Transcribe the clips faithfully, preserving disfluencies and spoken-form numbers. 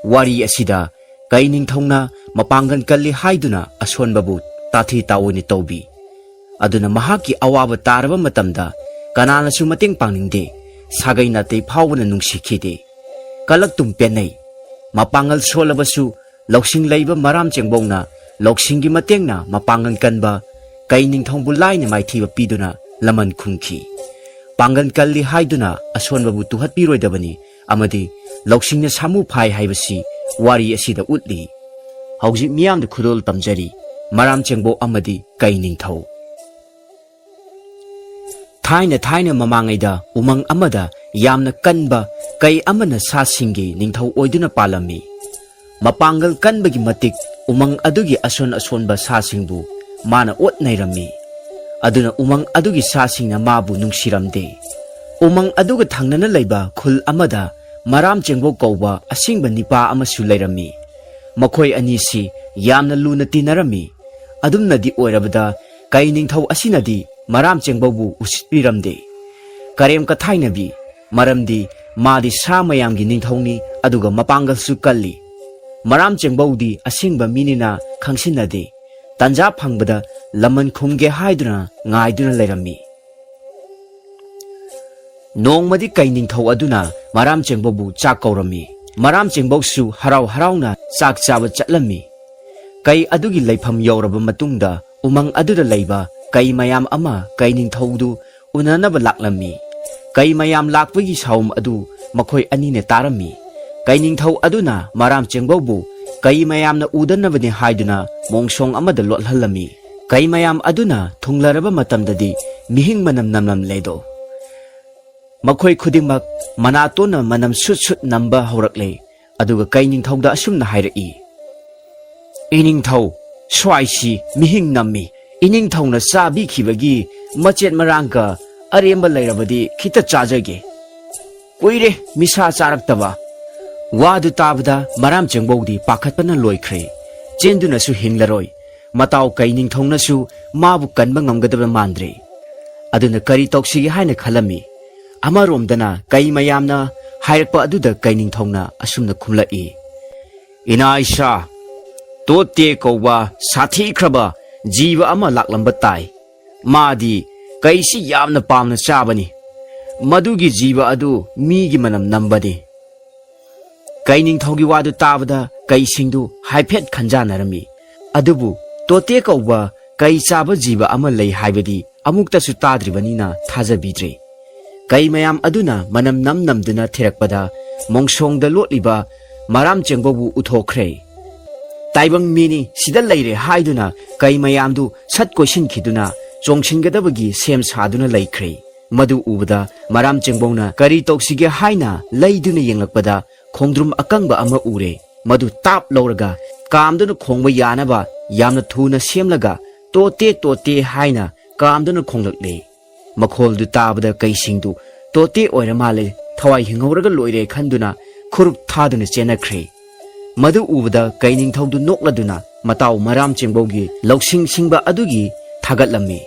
ꯋꯥꯔꯤ ꯑꯁꯤꯗ ꯀꯩ ꯅꯤꯡꯊꯧꯅ ꯃꯄꯥꯡꯒꯜ ꯀꯜꯂꯤ ꯍꯥꯏꯗꯨꯅ ꯑꯁꯣꯟꯕꯕꯨ ꯇꯥꯊꯤ ꯇꯥꯑꯣꯏꯅ ꯇꯧꯕꯤ꯫ ꯑꯗꯨꯅ ꯃꯍꯥꯛꯀꯤ ꯑꯋꯥꯕ ꯇꯥꯔꯕ ꯃꯇꯝꯗ ꯀꯅꯥꯅꯁꯨ ꯃꯇꯦꯡ ꯄꯥꯡꯅꯤꯡꯗꯦ, ꯁꯥꯒꯩ ꯅꯥꯇꯩ ꯐꯥꯎꯕꯅ ꯅꯨꯡꯁꯤꯈꯤꯗꯦ꯫ ꯀꯂꯛꯇꯨꯝ ꯄꯦꯟꯅꯩ꯫ ꯃꯄꯥꯡꯒꯜ ꯁꯣꯜꯂꯕꯁꯨ ꯂꯧꯁꯤꯡ ꯂꯩꯕ ꯃꯔꯥꯝ ꯆꯦꯡꯕꯧꯅ ꯂꯧꯁꯤꯡꯒꯤ ꯃꯇꯦꯡꯅ ꯃꯄꯥꯡꯒꯜ ꯀꯟꯕ ꯀꯩ ꯅꯤꯡꯊꯧꯕꯨ ꯂꯥꯏꯅ ꯃꯥꯏꯊꯤꯕ ꯄꯤꯗꯨꯅ ꯂꯃꯟ ꯈꯨꯝꯈꯤ꯫ ꯄꯥꯡꯒꯜ ꯀꯜꯂꯤ ꯍꯥꯏꯗꯨꯅ ꯑꯁꯣꯟꯕꯕꯨ ꯇꯨꯍꯠꯄꯤꯔꯣꯏꯗꯕꯅꯤ ꯑꯃꯗꯤ ꯂꯧꯁꯤꯡꯅ ꯁꯥꯃꯨ ꯐꯥꯏ ꯍꯥꯏꯕꯁꯤ ꯋꯥꯔꯤ ꯑꯁꯤꯗ ꯎꯠꯂꯤ꯫ ꯍꯧꯖꯤꯛ ꯃꯤꯌꯥꯝꯗ ꯈꯨꯗꯣꯜ ꯇꯝꯖꯔꯤ ꯃꯔꯥꯝ ꯆꯦꯡꯕꯧ ꯑꯃꯗꯤ ꯀꯩ ꯅꯤꯡꯊꯧ꯫ ꯊꯥꯏꯅ ꯊꯥꯏꯅ ꯃꯃꯥꯡꯉꯩꯗ ꯎꯃꯪ ꯑꯃꯗ ꯌꯥꯝꯅ ꯀꯟꯕ ꯀꯩ ꯑꯃꯅ ꯁꯥꯁꯤꯡꯒꯤ ꯅꯤꯡꯊꯧ ꯑꯣꯏꯗꯨꯅ ꯄꯥꯜꯂꯝꯃꯤ꯫ ꯃꯄꯥꯡꯒꯜ ꯀꯟꯕꯒꯤ ꯃꯇꯤꯛ ꯎꯃꯪ ꯑꯗꯨꯒꯤ ꯑꯁꯣꯟ ꯑꯁꯣꯟꯕ ꯁꯥꯁꯤꯡꯕꯨ ꯃꯥꯅ ꯑꯣꯠ ꯅꯩꯔꯝꯃꯤ꯫ ꯑꯗꯨꯅ ꯎꯃꯪ ꯑꯗꯨꯒꯤ ꯁꯥꯁꯤꯡꯅ ꯃꯥꯕꯨ ꯅꯨꯡꯁꯤꯔꯝꯗꯦ꯫ ꯎꯃꯪ ꯑꯗꯨꯒ ꯊꯪꯅꯅ ꯂꯩꯕ ꯈꯨꯜ ꯑꯃꯗ ꯃꯔꯥꯝ ꯆꯦꯡꯕꯧ ꯀꯧꯕ ꯑꯁꯤꯡꯕ ꯅꯤꯄꯥ ꯑꯃꯁꯨ ꯂꯩꯔꯝꯃꯤ꯫ ꯃꯈꯣꯏ ꯑꯅꯤꯁꯤ ꯌꯥꯝꯅ ꯂꯨꯅ ꯇꯤꯟꯅꯔꯝꯃꯤ꯫ ꯑꯗꯨꯝꯅꯗꯤ ꯑꯣꯏꯔꯕꯗ ꯀꯩ ꯅꯤꯡꯊꯧ ꯑꯁꯤꯅꯗꯤ ꯃꯔꯥꯝ ꯆꯦꯡꯕꯧꯕꯨ ꯎꯁꯤꯠꯄꯤꯔꯝꯗꯦ꯫ ꯀꯔꯦꯝ ꯀꯊꯥꯏꯅꯕꯤ, ꯃꯔꯝꯗꯤ ꯃꯥꯗꯤ ꯁꯥ ꯃꯌꯥꯝꯒꯤ ꯅꯤꯡꯊꯧꯅꯤ, ꯑꯗꯨꯒ ꯃꯄꯥꯡꯒꯜꯁꯨ ꯀꯜꯂꯤ꯫ ꯃꯔꯥꯝ ꯆꯦꯡꯕꯧꯗꯤ ꯑꯁꯤꯡꯕ ꯃꯤꯅꯤꯅ ꯈꯪꯁꯤꯟꯅꯗꯦ꯫ ꯇꯟꯖꯥ ꯐꯪꯕꯗ ꯂꯃꯟ ꯈꯨꯝꯒꯦ ꯍꯥꯏꯗꯨꯅ ꯉꯥꯏꯗꯨꯅ ꯂꯩꯔꯝꯃꯤ꯫ ꯅꯣꯡꯃꯗꯤ ꯀꯩ ꯅꯤꯡꯊꯧ ꯑꯗꯨꯅ ꯃꯔꯥꯝ ꯆꯦꯡꯕꯧꯕꯨ ꯆꯥꯛ ꯀꯧꯔꯝꯃꯤ꯫ ꯃꯔꯥꯝ ꯆꯦꯡꯕꯧꯁꯨ ꯍꯔꯥꯎ ꯍꯔꯥꯎꯅ ꯆꯥꯛ ꯆꯥꯕ ꯆꯠꯂꯝꯃꯤ꯫ ꯀꯩ ꯑꯗꯨꯒꯤ ꯂꯩꯐꯝ ꯌꯧꯔꯕ ꯃꯇꯨꯡꯗ ꯎꯃꯪ ꯑꯗꯨꯗ ꯂꯩꯕ ꯀꯩ ꯃꯌꯥꯝ ꯑꯃ ꯀꯩ ꯅꯤꯡꯊꯧꯗꯨ ꯎꯅꯅꯕ ꯂꯥꯛꯂꯝꯃꯤ꯫ ꯀꯩ ꯃꯌꯥꯝ ꯂꯥꯛꯄꯒꯤ ꯁꯥꯎꯝ ꯑꯗꯨ ꯃꯈꯣꯏ ꯑꯅꯤꯅ ꯇꯥꯔꯝꯃꯤ꯫ ꯀꯩ ꯅꯤꯡꯊꯧ ꯑꯗꯨꯅ ꯃꯔꯥꯝ ꯆꯦꯡꯕꯧꯕꯨ ꯀꯩ ꯃꯌꯥꯝꯅ ꯎꯗꯅꯕꯅꯤ ꯍꯥꯏꯗꯨꯅ ꯃꯣꯡꯁꯣꯡ ꯑꯃꯗ ꯂꯣꯠꯍꯜꯂꯝꯃꯤ꯫ ꯀꯩ ꯃꯌꯥꯝ ꯑꯗꯨꯅ ꯊꯨꯡꯂꯔꯕ ꯃꯇꯝꯗꯗꯤ ꯃꯤꯍꯤꯡ ꯃꯅꯝ ꯅꯝꯂꯝꯂꯦꯗꯣ꯫ ꯃꯈꯣꯏ ꯈꯨꯗꯤꯡꯃꯛ ꯃꯅꯥꯇꯣꯟꯅ ꯃꯅꯝ ꯁꯨꯠ ꯁꯨꯠ ꯅꯝꯕ ꯍꯧꯔꯛꯂꯦ꯫ ꯑꯗꯨꯒ ꯀꯩ ꯅꯤꯡꯊꯧꯗ ꯑꯁꯨꯝꯅ ꯍꯥꯏꯔꯛꯏ, "ꯏꯅꯤꯡꯊꯧ, ꯁ꯭ꯋꯥꯏꯁꯤ ꯃꯤꯍꯤꯡ ꯅꯝꯃꯤ꯫ ꯏꯅꯤꯡꯊꯧꯅ ꯆꯥꯕꯤꯈꯤꯕꯒꯤ ꯃꯆꯦꯠ ꯃꯔꯥꯡꯒ ꯑꯔꯦꯝꯕ ꯂꯩꯔꯕꯗꯤ ꯈꯤꯇ ꯆꯥꯖꯒꯦ꯫ ꯀꯨꯏꯔꯦ ꯃꯤꯁꯥ ꯆꯥꯔꯛꯇꯕ꯫" ꯋꯥꯗꯨ ꯇꯥꯕꯗ ꯃꯔꯥꯝ ꯆꯦꯡꯕꯧꯗꯤ ꯄꯥꯈꯠꯄꯅ ꯂꯣꯏꯈ꯭ꯔꯦ꯫ ꯆꯦꯟꯗꯨꯅꯁꯨ ꯍꯤꯡꯂꯔꯣꯏ꯫ ꯃꯇꯥꯎ ꯀꯩ ꯅꯤꯡꯊꯧꯅꯁꯨ ꯃꯥꯕꯨ ꯀꯟꯕ ꯉꯝꯒꯗꯕ ꯃꯥꯟꯗ꯭ꯔꯦ꯫ ꯑꯗꯨꯅ ꯀꯔꯤ ꯇꯧꯁꯤꯒꯦ ꯍꯥꯏꯅ ꯈꯜꯂꯝꯃꯤ꯫ ꯑꯃꯔꯣꯝꯗꯅ ꯀꯩ ꯃꯌꯥꯝꯅ ꯍꯥꯏꯔꯛꯄ ꯑꯗꯨꯗ ꯀꯩ ꯅꯤꯡꯊꯧꯅ ꯑꯁꯨꯝꯅ ꯈꯨꯝꯂꯛꯏ, "ꯏꯅꯥ ꯏꯁꯥ, ꯇꯣꯠꯇꯦ ꯀꯧꯕ ꯁꯥꯊꯤꯈ꯭ꯔꯕ ꯖꯤꯕ ꯑꯃ ꯂꯥꯛꯂꯝꯕ ꯇꯥꯏ꯫ ꯃꯥꯗꯤ ꯀꯩꯁꯤ ꯌꯥꯝꯅ ꯄꯥꯝꯅ ꯆꯥꯕꯅꯤ꯫ ꯃꯗꯨꯒꯤ ꯖꯤꯕ ꯑꯗꯨ ꯃꯤꯒꯤ ꯃꯅꯝ ꯅꯝꯕꯅꯤ꯫" ꯀꯩ ꯅꯤꯡꯊꯧꯒꯤ ꯋꯥꯗꯨ ꯇꯥꯕꯗ ꯀꯩꯁꯤꯡꯗꯨ ꯍꯥꯏꯐꯦꯠ ꯈꯟꯖꯥꯟꯅꯔꯝꯃꯤ꯫ ꯑꯗꯨꯕꯨ ꯇꯣꯠꯇꯦ ꯀꯧꯕ ꯀꯩ ꯆꯥꯕ ꯖꯤꯕ ꯑꯃ ꯂꯩ ꯍꯥꯏꯕꯗꯤ ꯑꯃꯨꯛꯇꯁꯨ ꯇꯥꯗ꯭ꯔꯤꯕꯅꯤꯅ ꯊꯥꯖꯕꯤꯗ꯭ꯔꯦ꯫ ꯀꯩ ꯃꯌꯥꯝ ꯑꯗꯨꯅ ꯃꯅꯝ ꯅꯝ ꯅꯝꯗꯨꯅ ꯊꯤꯔꯛꯄꯗ, ꯃꯣꯡꯁꯣꯡꯗ ꯂꯣꯠꯂꯤꯕ ꯃꯔꯥꯝ ꯆꯦꯡꯕꯧꯕꯨ ꯎꯊꯣꯛꯈ꯭ꯔꯦ꯫ "ꯇꯥꯏꯕꯪ ꯃꯤꯅꯤ, ꯁꯤꯗ ꯂꯩꯔꯦ" ꯍꯥꯏꯗꯨꯅ ꯀꯩ ꯃꯌꯥꯝꯗꯨ ꯁꯠ ꯀꯣꯏꯁꯤꯟꯈꯤꯗꯨꯅ ꯆꯣꯡꯁꯤꯟꯒꯗꯕꯒꯤ ꯁꯦꯝ ꯁꯥꯗꯨꯅ ꯂꯩꯈ꯭ꯔꯦ꯫ ꯃꯗꯨ ꯎꯕꯗ ꯃꯔꯥꯝ ꯆꯦꯡꯕꯧꯅ ꯀꯔꯤ ꯇꯧꯁꯤꯒꯦ ꯍꯥꯏꯅ ꯂꯩꯗꯨꯅ ꯌꯦꯡꯂꯛꯄꯗ, ꯈꯣꯡꯗ꯭ꯔꯨꯝ ꯑꯀꯪꯕ ꯑꯃ ꯎꯔꯦ꯫ ꯃꯗꯨ ꯇꯥꯞ ꯂꯧꯔꯒ ꯀꯥꯝꯗꯨꯅ ꯈꯣꯡꯕ ꯌꯥꯅꯕ ꯌꯥꯝꯅ ꯊꯨꯅ ꯁꯦꯝꯂꯒ "ꯇꯣꯠꯇꯦ, ꯇꯣꯠꯇꯦ" ꯍꯥꯏꯅ ꯀꯥꯝꯗꯨꯅ ꯈꯣꯡꯂꯛꯂꯦ꯫ ꯃꯈꯣꯜꯗꯨ ꯇꯥꯕꯗ ꯀꯩꯁꯤꯡꯗꯨ "ꯇꯣꯠꯇꯦ ꯑꯣꯏꯔ ꯃꯥꯜꯂꯦ, ꯊꯋꯥꯏ ꯍꯤꯡꯍꯧꯔꯒ ꯂꯣꯏꯔꯦ" ꯈꯟꯗꯨꯅ ꯈꯨꯔꯨꯞ ꯊꯥꯗꯨꯅ ꯆꯦꯟꯅꯈ꯭ꯔꯦ꯫ ꯃꯗꯨ ꯎꯕꯗ ꯀꯩ ꯅꯤꯡꯊꯧꯗꯨ ꯅꯣꯛꯂꯗꯨꯅ ꯃꯇꯥꯎ ꯃꯔꯥꯝ ꯆꯦꯡꯕꯧꯒꯤ ꯂꯧꯁꯤꯡ ꯁꯤꯡꯕ ꯑꯗꯨꯒꯤ ꯊꯥꯒꯠꯂꯝꯃꯤ꯫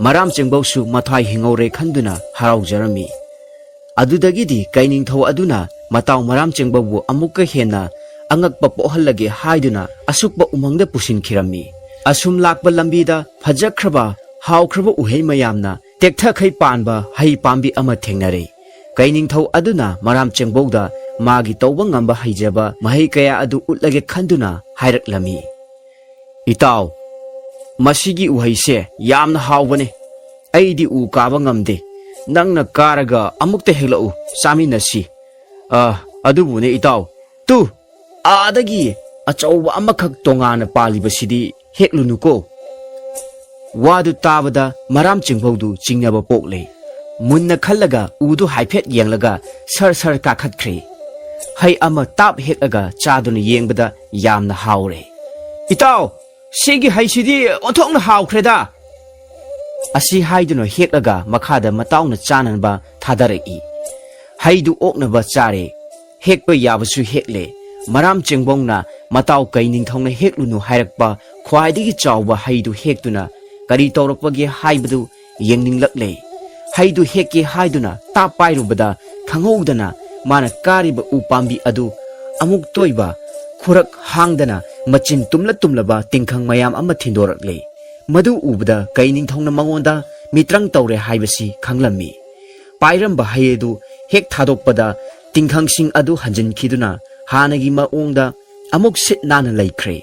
ꯃꯔꯥꯝ ꯆꯦꯡꯕꯧꯁꯨ ꯃꯊ꯭ꯋꯥꯏ ꯍꯤꯡꯍꯧꯔꯦ ꯈꯟꯗꯨꯅ ꯍꯔꯥꯎꯖꯔꯝꯃꯤ꯫ ꯑꯗꯨꯗꯒꯤꯗꯤ ꯀꯩ ꯅꯤꯡꯊꯧ ꯑꯗꯨꯅ ꯃꯇꯥꯎ ꯃꯔꯥꯝ ꯆꯦꯡꯕꯧꯕꯨ ꯑꯃꯨꯛꯀ ꯍꯦꯟꯅ ꯑꯉꯛꯄ ꯄꯣꯛꯍꯜꯂꯒꯦ ꯍꯥꯏꯗꯨꯅ ꯑꯁꯨꯛꯄ ꯎꯃꯪꯗ ꯄꯨꯁꯤꯟꯈꯤꯔꯝꯃꯤ꯫ ꯑꯁꯨꯝ ꯂꯥꯛꯄ ꯂꯝꯕꯤꯗ ꯐꯖꯈ꯭ꯔꯕ, ꯍꯥꯎꯈ꯭ꯔꯕ ꯎꯍꯩ ꯃꯌꯥꯝꯅ ꯇꯦꯛꯊꯈꯩ ꯄꯥꯟꯕ ꯍꯩ ꯄꯥꯝꯕꯤ ꯑꯃ ꯊꯦꯡꯅꯔꯦ꯫ ꯀꯩ ꯅꯤꯡꯊꯧ ꯑꯗꯨꯅ ꯃꯔꯥꯝ ꯆꯦꯡꯕꯧꯗ ꯃꯥꯒꯤ ꯇꯧꯕ ꯉꯝꯕ ꯍꯩꯖꯕ ꯃꯍꯩ ꯀꯌꯥ ꯑꯗꯨ ꯎꯠꯂꯒꯦ ꯈꯟꯗꯨꯅ ꯍꯥꯏꯔꯛꯂꯝꯃꯤ, "ꯏꯇꯥꯎ, ꯃꯁꯤꯒꯤ ꯎꯍꯩꯁꯦ ꯌꯥꯝꯅ ꯍꯥꯎꯕꯅꯦ꯫ ꯑꯩꯗꯤ ꯎ ꯀꯥꯕ ꯉꯝꯗꯦ꯫ ꯅꯪꯅ ꯀꯥꯔꯒ ꯑꯃꯨꯛꯇ ꯍꯦꯛꯂꯛꯎ, ꯆꯥꯃꯤꯟꯅꯁꯤ꯫" "ꯑ, ꯑꯗꯨꯕꯨꯅꯦ ꯏꯇꯥꯎ, ꯇꯨ, ꯑꯥꯗꯒꯤ ꯑꯆꯧꯕ ꯑꯃꯈꯛ ꯇꯣꯉꯥꯟꯅ ꯄꯥꯜꯂꯤꯕꯁꯤꯗꯤ ꯍꯦꯛꯂꯨꯅꯨꯀꯣ꯫" ꯋꯥꯗꯨ ꯇꯥꯕꯗ ꯃꯔꯥꯝ ꯆꯦꯡꯕꯧꯗꯨ ꯆꯤꯡꯅꯕ ꯄꯣꯛꯂꯦ꯫ ꯃꯨꯟꯅ ꯈꯜꯂꯒ ꯎꯗꯨ ꯍꯥꯏꯐꯦꯠ ꯌꯦꯡꯂꯒ ꯁꯔ ꯁꯔ ꯀꯥꯈꯠꯈ꯭ꯔꯦ꯫ ꯍꯩ ꯑꯃ ꯇꯥꯞ ꯍꯦꯛꯂꯒ ꯆꯥꯗꯨꯅ ꯌꯦꯡꯕꯗ ꯌꯥꯝꯅ ꯍꯥꯎꯔꯦ꯫ "ꯏꯇꯥꯎ, ꯁꯤꯒꯤ ꯍꯩꯁꯤꯗꯤ ꯑꯣꯟꯊꯣꯛꯅ ꯍꯥꯎꯈ꯭ꯔꯦꯗ!" ꯑꯁꯤ ꯍꯥꯏꯗꯨꯅ ꯍꯦꯛꯂꯒ ꯃꯈꯥꯗ ꯃꯇꯥꯎꯅ ꯆꯥꯅꯅꯕ ꯊꯥꯗꯔꯛꯏ꯫ ꯍꯩꯗꯨ ꯑꯣꯛꯅꯕ ꯆꯥꯔꯦ꯫ ꯍꯦꯛꯄ ꯌꯥꯕꯁꯨ ꯍꯦꯛꯂꯦ꯫ ꯃꯔꯥꯝ ꯆꯦꯡꯕꯧꯅ ꯃꯇꯥꯎ ꯀꯩ ꯅꯤꯡꯊꯧꯅ ꯍꯦꯛꯂꯨꯅꯨ ꯍꯥꯏꯔꯛꯄ ꯈ꯭ꯋꯥꯏꯗꯒꯤ ꯆꯥꯎꯕ ꯍꯩꯗꯨ ꯍꯦꯛꯇꯨꯅ ꯀꯔꯤ ꯇꯧꯔꯛꯄꯒꯦ ꯍꯥꯏꯕꯗꯨ ꯌꯦꯡꯅꯤꯡꯂꯛꯂꯦ꯫ ꯍꯩꯗꯨ ꯍꯦꯛꯀꯦ ꯍꯥꯏꯗꯨꯅ ꯇꯥꯞ ꯄꯥꯏꯔꯨꯕꯗ ꯈꯪꯍꯧꯗꯅ ꯃꯥꯅ ꯀꯥꯔꯤꯕ ꯎ ꯄꯥꯝꯕꯤ ꯑꯗꯨ ꯑꯃꯨꯛꯇ ꯑꯣꯏꯕ ꯄꯨꯔꯛ ꯍꯥꯡꯗꯅ ꯃꯆꯤꯟ ꯇꯨꯝꯂ ꯇꯨꯝꯂꯕ ꯇꯤꯡꯈꯪ ꯃꯌꯥꯝ ꯑꯃ ꯊꯤꯟꯗꯣꯔꯛꯂꯦ꯫ ꯃꯗꯨ ꯎꯕꯗ ꯀꯩ ꯅꯤꯡꯊꯧꯅ ꯃꯉꯣꯟꯗ ꯃꯤꯇ꯭ꯔꯪ ꯇꯧꯔꯦ ꯍꯥꯏꯕꯁꯤ ꯈꯪꯂꯝꯃꯤ꯫ ꯄꯥꯏꯔꯝꯕ ꯍꯩ ꯑꯗꯨ ꯍꯦꯛ ꯊꯥꯗꯣꯛꯄꯗ ꯇꯤꯡꯈꯪꯁꯤꯡ ꯑꯗꯨ ꯍꯟꯖꯤꯟꯈꯤꯗꯨꯅ ꯍꯥꯟꯅꯒꯤ ꯃꯑꯣꯡꯗ ꯑꯃꯨꯛ ꯁꯤꯠ ꯅꯥꯟꯅ ꯂꯩꯈ꯭ꯔꯦ꯫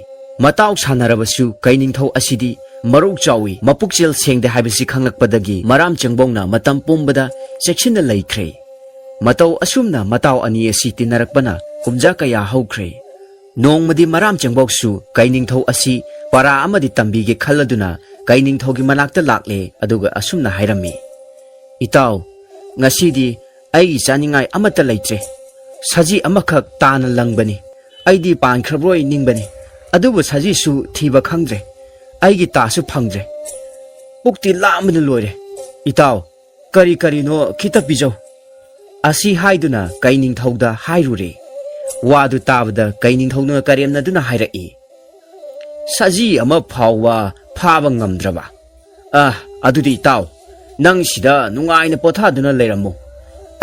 ꯃꯇꯥꯎ ꯁꯥꯟꯅꯔꯕꯁꯨ ꯀꯩ ꯅꯤꯡꯊꯧ ꯑꯁꯤꯗꯤ ꯃꯔꯧ ꯆꯥꯎꯏ, ꯃꯄꯨꯛꯆꯦꯜ ꯁꯦꯡꯗꯦ ꯍꯥꯏꯕꯁꯤ ꯈꯪꯂꯛꯄꯗꯒꯤ ꯃꯔꯥꯝ ꯆꯪꯕꯧꯅ ꯃꯇꯝ ꯄꯨꯝꯕꯗ ꯆꯦꯛꯁꯤꯟꯅ ꯂꯩꯈ꯭ꯔꯦ꯫ ꯃꯇꯧ ꯑꯁꯨꯝꯅ ꯃꯇꯥꯎ ꯑꯅꯤ ꯑꯁꯤ ꯇꯤꯟꯅꯔꯛꯄꯅ ꯀꯨꯝꯖꯥ ꯀꯌꯥ ꯍꯧꯈ꯭ꯔꯦ꯫ ꯅꯣꯡꯃꯗꯤ ꯃꯔꯥꯝ ꯆꯪꯕꯧꯁꯨ ꯀꯩ ꯅꯤꯡꯊꯧ ꯑꯁꯤ ꯄꯔꯥ ꯑꯃꯗꯤ ꯇꯝꯕꯤꯒꯦ ꯈꯜꯂꯗꯨꯅ ꯀꯩ ꯅꯤꯡꯊꯧꯒꯤ ꯃꯅꯥꯛꯇ ꯂꯥꯛꯂꯦ, ꯑꯗꯨꯒ ꯑꯁꯨꯝꯅ ꯍꯥꯏꯔꯝꯃꯤ, "ꯏꯇꯥꯎ, ꯉꯁꯤꯗꯤ ꯑꯩꯒꯤ ꯆꯥꯅꯤꯡꯉꯥꯏ ꯑꯃꯠꯇ ꯂꯩꯇ꯭ꯔꯦ꯫ ꯁꯖꯤ ꯑꯃꯈꯛ ꯇꯥꯅ ꯂꯪꯕꯅꯤ꯫ ꯑꯩꯗꯤ ꯄꯥꯟꯈ꯭ꯔꯕꯣꯏ ꯅꯤꯡꯕꯅꯤ꯫ ꯑꯗꯨꯕꯨ ꯁꯖꯤꯁꯨ ꯊꯤꯕ ꯈꯪꯗ꯭ꯔꯦ꯫ ꯑꯩꯒꯤ ꯇꯥꯁꯨ ꯐꯪꯗ꯭ꯔꯦ꯫ ꯄꯨꯛꯇꯤ ꯂꯥꯝꯕꯅ ꯂꯣꯏꯔꯦ꯫ ꯏꯇꯥꯎ, ꯀꯔꯤ ꯀꯔꯤꯅꯣ ꯈꯤꯇ ꯄꯤꯖꯧ꯫" ꯑꯁꯤ ꯍꯥꯏꯗꯨꯅ ꯀꯩ ꯅꯤꯡꯊꯧꯗ ꯍꯥꯏꯔꯨꯔꯦ꯫ ꯋꯥꯗꯨ ꯇꯥꯕꯗ ꯀꯩ ꯅꯤꯡꯊꯧꯅ ꯀꯔꯦꯝꯅꯗꯨꯅ ꯍꯥꯏꯔꯛꯏ, "ꯁꯖꯤ ꯑꯃ ꯐꯥꯎꯕ ꯐꯥꯕ ꯉꯝꯗ꯭ꯔꯕ? ꯑ, ꯑꯗꯨꯗꯤ ꯏꯇꯥꯎ, ꯅꯪ ꯁꯤꯗ ꯅꯨꯡꯉꯥꯏꯅ ꯄꯣꯊꯥꯗꯨꯅ ꯂꯩꯔꯝꯃꯨ꯫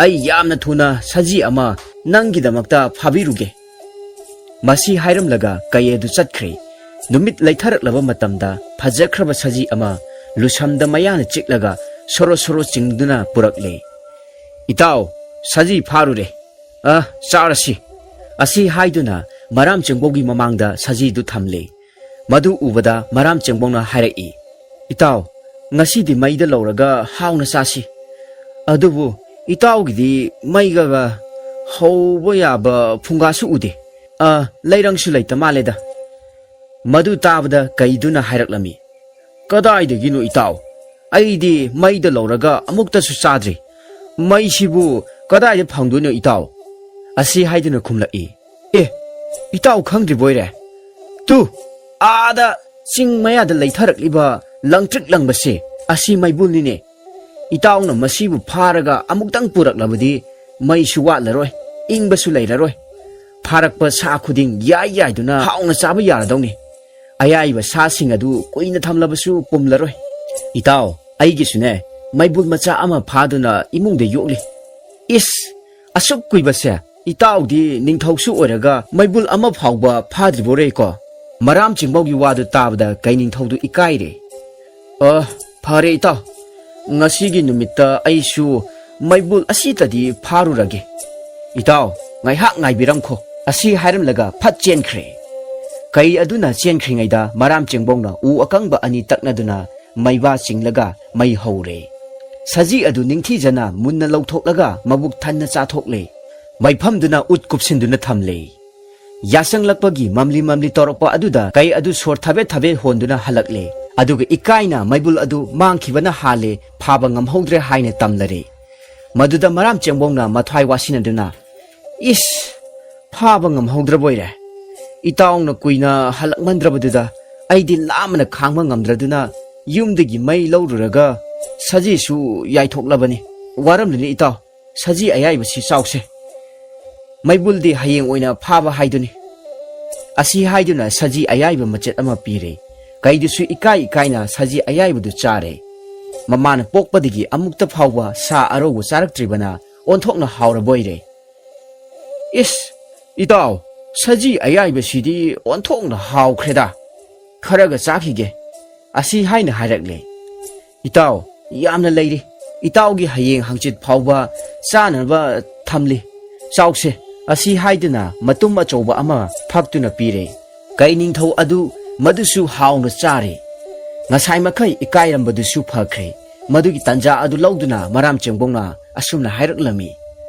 ꯑꯩ ꯌꯥꯝꯅ ꯊꯨꯅ ꯁꯖꯤ ꯑꯃ ꯅꯪꯒꯤꯗꯃꯛꯇ ꯐꯥꯕꯤꯔꯨꯒꯦ꯫" ꯃꯁꯤ ꯍꯥꯏꯔꯝꯂꯒ ꯀꯩ ꯑꯗꯨ ꯆꯠꯈ꯭ꯔꯦ꯫ ꯅꯨꯃꯤꯠ ꯂꯩꯊꯔꯛꯂꯕ ꯃꯇꯝꯗ ꯐꯖꯈ꯭ꯔꯕ ꯁꯖꯤ ꯑꯃ ꯂꯨꯁꯝꯗ ꯃꯌꯥꯅ ꯆꯤꯛꯂꯒ ꯁꯣꯔꯣ ꯁꯣꯔꯣ ꯆꯤꯡꯗꯨꯅ ꯄꯨꯔꯛꯂꯦ꯫ "ꯏꯇꯥꯎ, ꯁꯖꯤ ꯐꯥꯔꯨꯔꯦ꯫ ꯑ, ꯆꯥꯔꯁꯤ꯫" ꯑꯁꯤ ꯍꯥꯏꯗꯨꯅ ꯃꯔꯥꯝ ꯆꯪꯕꯧꯒꯤ ꯃꯃꯥꯡꯗ ꯁꯖꯤꯗꯨ ꯊꯝꯂꯦ꯫ ꯃꯗꯨ ꯎꯕꯗ ꯃꯔꯥꯝ ꯆꯪꯕꯧꯅ ꯍꯥꯏꯔꯛꯏ, "ꯏꯇꯥꯎ, ꯉꯁꯤꯗꯤ ꯃꯩꯗ ꯂꯧꯔꯒ ꯍꯥꯎꯅ ꯆꯥꯁꯤ꯫ ꯑꯗꯨꯕꯨ ꯏꯇꯥꯎꯒꯤꯗꯤ ꯃꯩꯒ ꯍꯧꯕ ꯌꯥꯕ ꯐꯨꯡꯒꯥꯁꯨ ꯎꯗꯦ꯫ ꯑ, ꯂꯩꯔꯪꯁꯨ ꯂꯩꯇ ꯃꯥꯜꯂꯦꯗ꯫" ꯃꯗꯨ ꯇꯥꯕꯗ ꯀꯩꯗꯨꯅ ꯍꯥꯏꯔꯛꯂꯝꯃꯤ, "ꯀꯗꯥꯏꯗꯒꯤꯅꯣ ꯏꯇꯥꯎ? ꯑꯩꯗꯤ ꯃꯩꯗ ꯂꯧꯔꯒ ꯑꯃꯨꯛꯇꯁꯨ ꯆꯥꯗ꯭ꯔꯤ꯫ ꯃꯩꯁꯤꯕꯨ ꯀꯗꯥꯏꯗ ꯐꯪꯗꯣꯏꯅꯣ ꯏꯇꯥꯎ?" ꯑꯁꯤ ꯍꯥꯏꯗꯨꯅ ꯈꯨꯝꯂꯛꯏ, "ꯑꯦ, ꯏꯇꯥꯎ ꯈꯪꯗ꯭ꯔꯤꯕꯣꯏꯔꯦ? ꯇꯨ, ꯑꯥꯗ ꯆꯤꯡ ꯃꯌꯥꯗ ꯂꯩꯊꯔꯛꯂꯤꯕ ꯂꯪꯇ꯭ꯔꯤꯛ ꯂꯪꯕꯁꯦ, ꯑꯁꯤ ꯃꯩꯕꯨꯜꯅꯤꯅꯦ꯫ ꯏꯇꯥꯎꯅ ꯃꯁꯤꯕꯨ ꯐꯥꯔꯒ ꯑꯃꯨꯛꯇꯪ ꯄꯨꯔꯛꯂꯕꯗꯤ ꯃꯩꯁꯨ ꯋꯥꯠꯂꯔꯣꯏ, ꯏꯪꯕꯁꯨ ꯂꯩꯔꯔꯣꯏ꯫ ꯐꯥꯔꯛꯄ ꯁꯥ ꯈꯨꯗꯤꯡ ꯌꯥꯏ ꯌꯥꯏꯗꯨꯅ ꯍꯥꯎꯅ ꯆꯥꯕ ꯌꯥꯔꯗꯧꯅꯤ꯫ ꯑꯌꯥꯏꯕ ꯁꯥꯁꯤꯡ ꯑꯗꯨ ꯀꯨꯏꯅ ꯊꯝꯂꯕꯁꯨ ꯄꯨꯝꯂꯔꯣꯏ꯫ ꯏꯇꯥꯎ, ꯑꯩꯒꯤꯁꯨꯅꯦ, ꯃꯩꯕꯨꯜ ꯃꯆꯥ ꯑꯃ ꯐꯥꯗꯨꯅ ꯏꯃꯨꯡꯗ ꯌꯣꯛꯂꯤ꯫ ꯏꯁ, ꯑꯁꯨꯛ ꯀꯨꯏꯕꯁꯦ "ꯏꯇꯥꯎꯗꯤ ꯅꯤꯡꯊꯧꯁꯨ ꯑꯣꯏꯔꯒ ꯃꯩꯕꯨꯜ ꯑꯃ ꯐꯥꯎꯕ ꯐꯥꯗ꯭ꯔꯤꯕꯣꯔꯦꯀꯣ?" ꯃꯔꯥꯝ ꯆꯤꯡꯕꯧꯒꯤ ꯋꯥꯗꯨ ꯇꯥꯕꯗ ꯀꯩ ꯅꯤꯡꯊꯧꯗꯨ ꯏꯀꯥꯏꯔꯦ꯫ "ꯑ, ꯐꯔꯦ ꯏꯇꯥꯎ, ꯉꯁꯤꯒꯤ ꯅꯨꯃꯤꯠꯇ ꯑꯩꯁꯨ ꯃꯩꯕꯨꯜ ꯑꯁꯤꯇꯗꯤ ꯐꯥꯔꯨꯔꯒꯦ꯫ ꯏꯇꯥꯎ, ꯉꯥꯏꯍꯥꯛ ꯉꯥꯏꯕꯤꯔꯝꯈꯣ," ꯑꯁꯤ ꯍꯥꯏꯔꯝꯂꯒ ꯐꯠ ꯆꯦꯟꯈ꯭ꯔꯦ꯫ ꯀꯩ ꯑꯗꯨꯅ ꯆꯦꯟꯈ꯭ꯔꯤꯉꯩꯗ ꯃꯔꯥꯝ ꯆꯤꯡꯕꯧꯅ ꯎ ꯑꯀꯪꯕ ꯑꯅꯤ ꯇꯛꯅꯗꯨꯅ ꯃꯩꯕꯥ ꯆꯤꯡꯂꯒ ꯃꯩ ꯍꯧꯔꯦ꯫ ꯁꯖꯤ ꯑꯗꯨ ꯅꯤꯡꯊꯤꯖꯅ ꯃꯨꯟꯅ ꯂꯧꯊꯣꯛꯂꯒ ꯃꯕꯨꯛ ꯊꯟꯅ ꯆꯥꯊꯣꯛꯂꯦ꯫ ꯃꯩꯐꯝꯗꯨꯅ ꯎꯠ ꯀꯨꯞꯁꯤꯟꯗꯨꯅ ꯊꯝꯂꯦ꯫ ꯌꯥꯁꯪꯂꯛꯄꯒꯤ ꯃꯝꯂꯤ ꯃꯝꯂꯤ ꯇꯧꯔꯛꯄ ꯑꯗꯨꯗ ꯀꯩ ꯑꯗꯨ ꯁꯣꯔ ꯊꯕꯦꯠ ꯊꯕꯦꯠ ꯍꯣꯟꯗꯨꯅ ꯍꯜꯂꯛꯂꯦ꯫ ꯑꯗꯨꯒ ꯏꯀꯥꯏꯅ ꯃꯩꯕꯨꯜ ꯑꯗꯨ ꯃꯥꯡꯈꯤꯕꯅ ꯍꯥꯜꯂꯦ, ꯐꯥꯕ ꯉꯝꯍꯧꯗ꯭ꯔꯦ ꯍꯥꯏꯅ ꯇꯝꯂꯔꯦ꯫ ꯃꯗꯨꯗ ꯃꯔꯥꯝ ꯆꯦꯡꯕꯣꯡꯅ ꯃꯊ꯭ꯋꯥꯏ ꯋꯥꯁꯤꯟꯅꯗꯨꯅ, "ꯏꯁ! ꯐꯥꯕ ꯉꯝꯍꯧꯗ꯭ꯔꯕꯣꯏꯔꯦ? ꯏꯇꯥꯎꯅ ꯀꯨꯏꯅ ꯍꯜꯂꯛꯃꯟꯗ꯭ꯔꯕꯗꯨꯗ ꯑꯩꯗꯤ ꯂꯥꯝꯕꯅ ꯈꯥꯡꯕ ꯉꯝꯗ꯭ꯔꯗꯨꯅ ꯌꯨꯝꯗꯒꯤ ꯃꯩ ꯂꯧꯔꯨꯔꯒ ꯁꯖꯤꯁꯨ ꯌꯥꯏꯊꯣꯛꯂꯕꯅꯤ꯫ ꯋꯥꯔꯝꯂꯅꯤ ꯏꯇꯥꯎ, ꯁꯖꯤ ꯑꯌꯥꯏꯕꯁꯤ ꯆꯥꯎꯁꯦ꯫ ꯃꯩꯕꯨꯜꯗꯤ ꯍꯌꯦꯡ ꯑꯣꯏꯅ ꯐꯥꯕ ꯍꯥꯏꯗꯨꯅꯤ꯫" ꯑꯁꯤ ꯍꯥꯏꯗꯨꯅ ꯁꯖꯤ ꯑꯌꯥꯏꯕ ꯃꯆꯦꯠ ꯑꯃ ꯄꯤꯔꯦ꯫ ꯀꯩꯗꯨꯁꯨ ꯏꯀꯥꯏ ꯏꯀꯥꯏꯅ ꯁꯖꯤ ꯑꯌꯥꯏꯕꯗꯨ ꯆꯥꯔꯦ꯫ ꯃꯃꯥꯅ ꯄꯣꯛꯄꯗꯒꯤ ꯑꯃꯨꯛꯇ ꯐꯥꯎꯕ ꯁꯥ ꯑꯔꯧꯕ ꯆꯥꯔꯛꯇ꯭ꯔꯤꯕꯅ ꯑꯣꯟꯊꯣꯛꯅ ꯍꯥꯎꯔꯕꯣꯏꯔꯦ꯫ "ꯏꯁ, ꯏꯇꯥꯎ, ꯁꯖꯤ ꯑꯌꯥꯏꯕꯁꯤꯗꯤ ꯑꯣꯟꯊꯣꯛꯅ ꯍꯥꯎꯈ꯭ꯔꯦꯗ꯫ ꯈꯔꯒ ꯆꯥꯈꯤꯒꯦ꯫" ꯑꯁꯤ ꯍꯥꯏꯅ ꯍꯥꯏꯔꯛꯂꯦ꯫ "ꯏꯇꯥꯎ, ꯌꯥꯝꯅ ꯂꯩꯔꯤ꯫ ꯏꯇꯥꯎꯒꯤ ꯍꯌꯦꯡ ꯍꯪꯆꯤꯠ ꯐꯥꯎꯕ ꯆꯥꯅꯕ ꯊꯝꯂꯤ꯫ ꯆꯥꯎꯁꯦ꯫" ꯑꯁꯤ ꯍꯥꯏꯗꯨꯅ ꯃꯇꯨꯝ ꯑꯆꯧꯕ ꯑꯃ ꯐꯥꯛꯇꯨꯅ ꯄꯤꯔꯦ꯫ ꯀꯩ ꯅꯤꯡꯊꯧ ꯑꯗꯨ ꯃꯗꯨꯁꯨ ꯍꯥꯎꯅ ꯆꯥꯔꯦ꯫ ꯉꯁꯥꯏ ꯃꯈꯩ ꯏꯀꯥꯏꯔꯝꯕꯗꯨꯁꯨ ꯐꯈ꯭ꯔꯦ꯫ ꯃꯗꯨꯒꯤ ꯇꯟꯖꯥ ꯑꯗꯨ ꯂꯧꯗꯨꯅ ꯃꯔꯥꯝ ꯆꯦꯡꯕꯣꯡꯅ ꯑꯁꯨꯝꯅ ꯍꯥꯏꯔꯛꯂꯝꯃꯤ,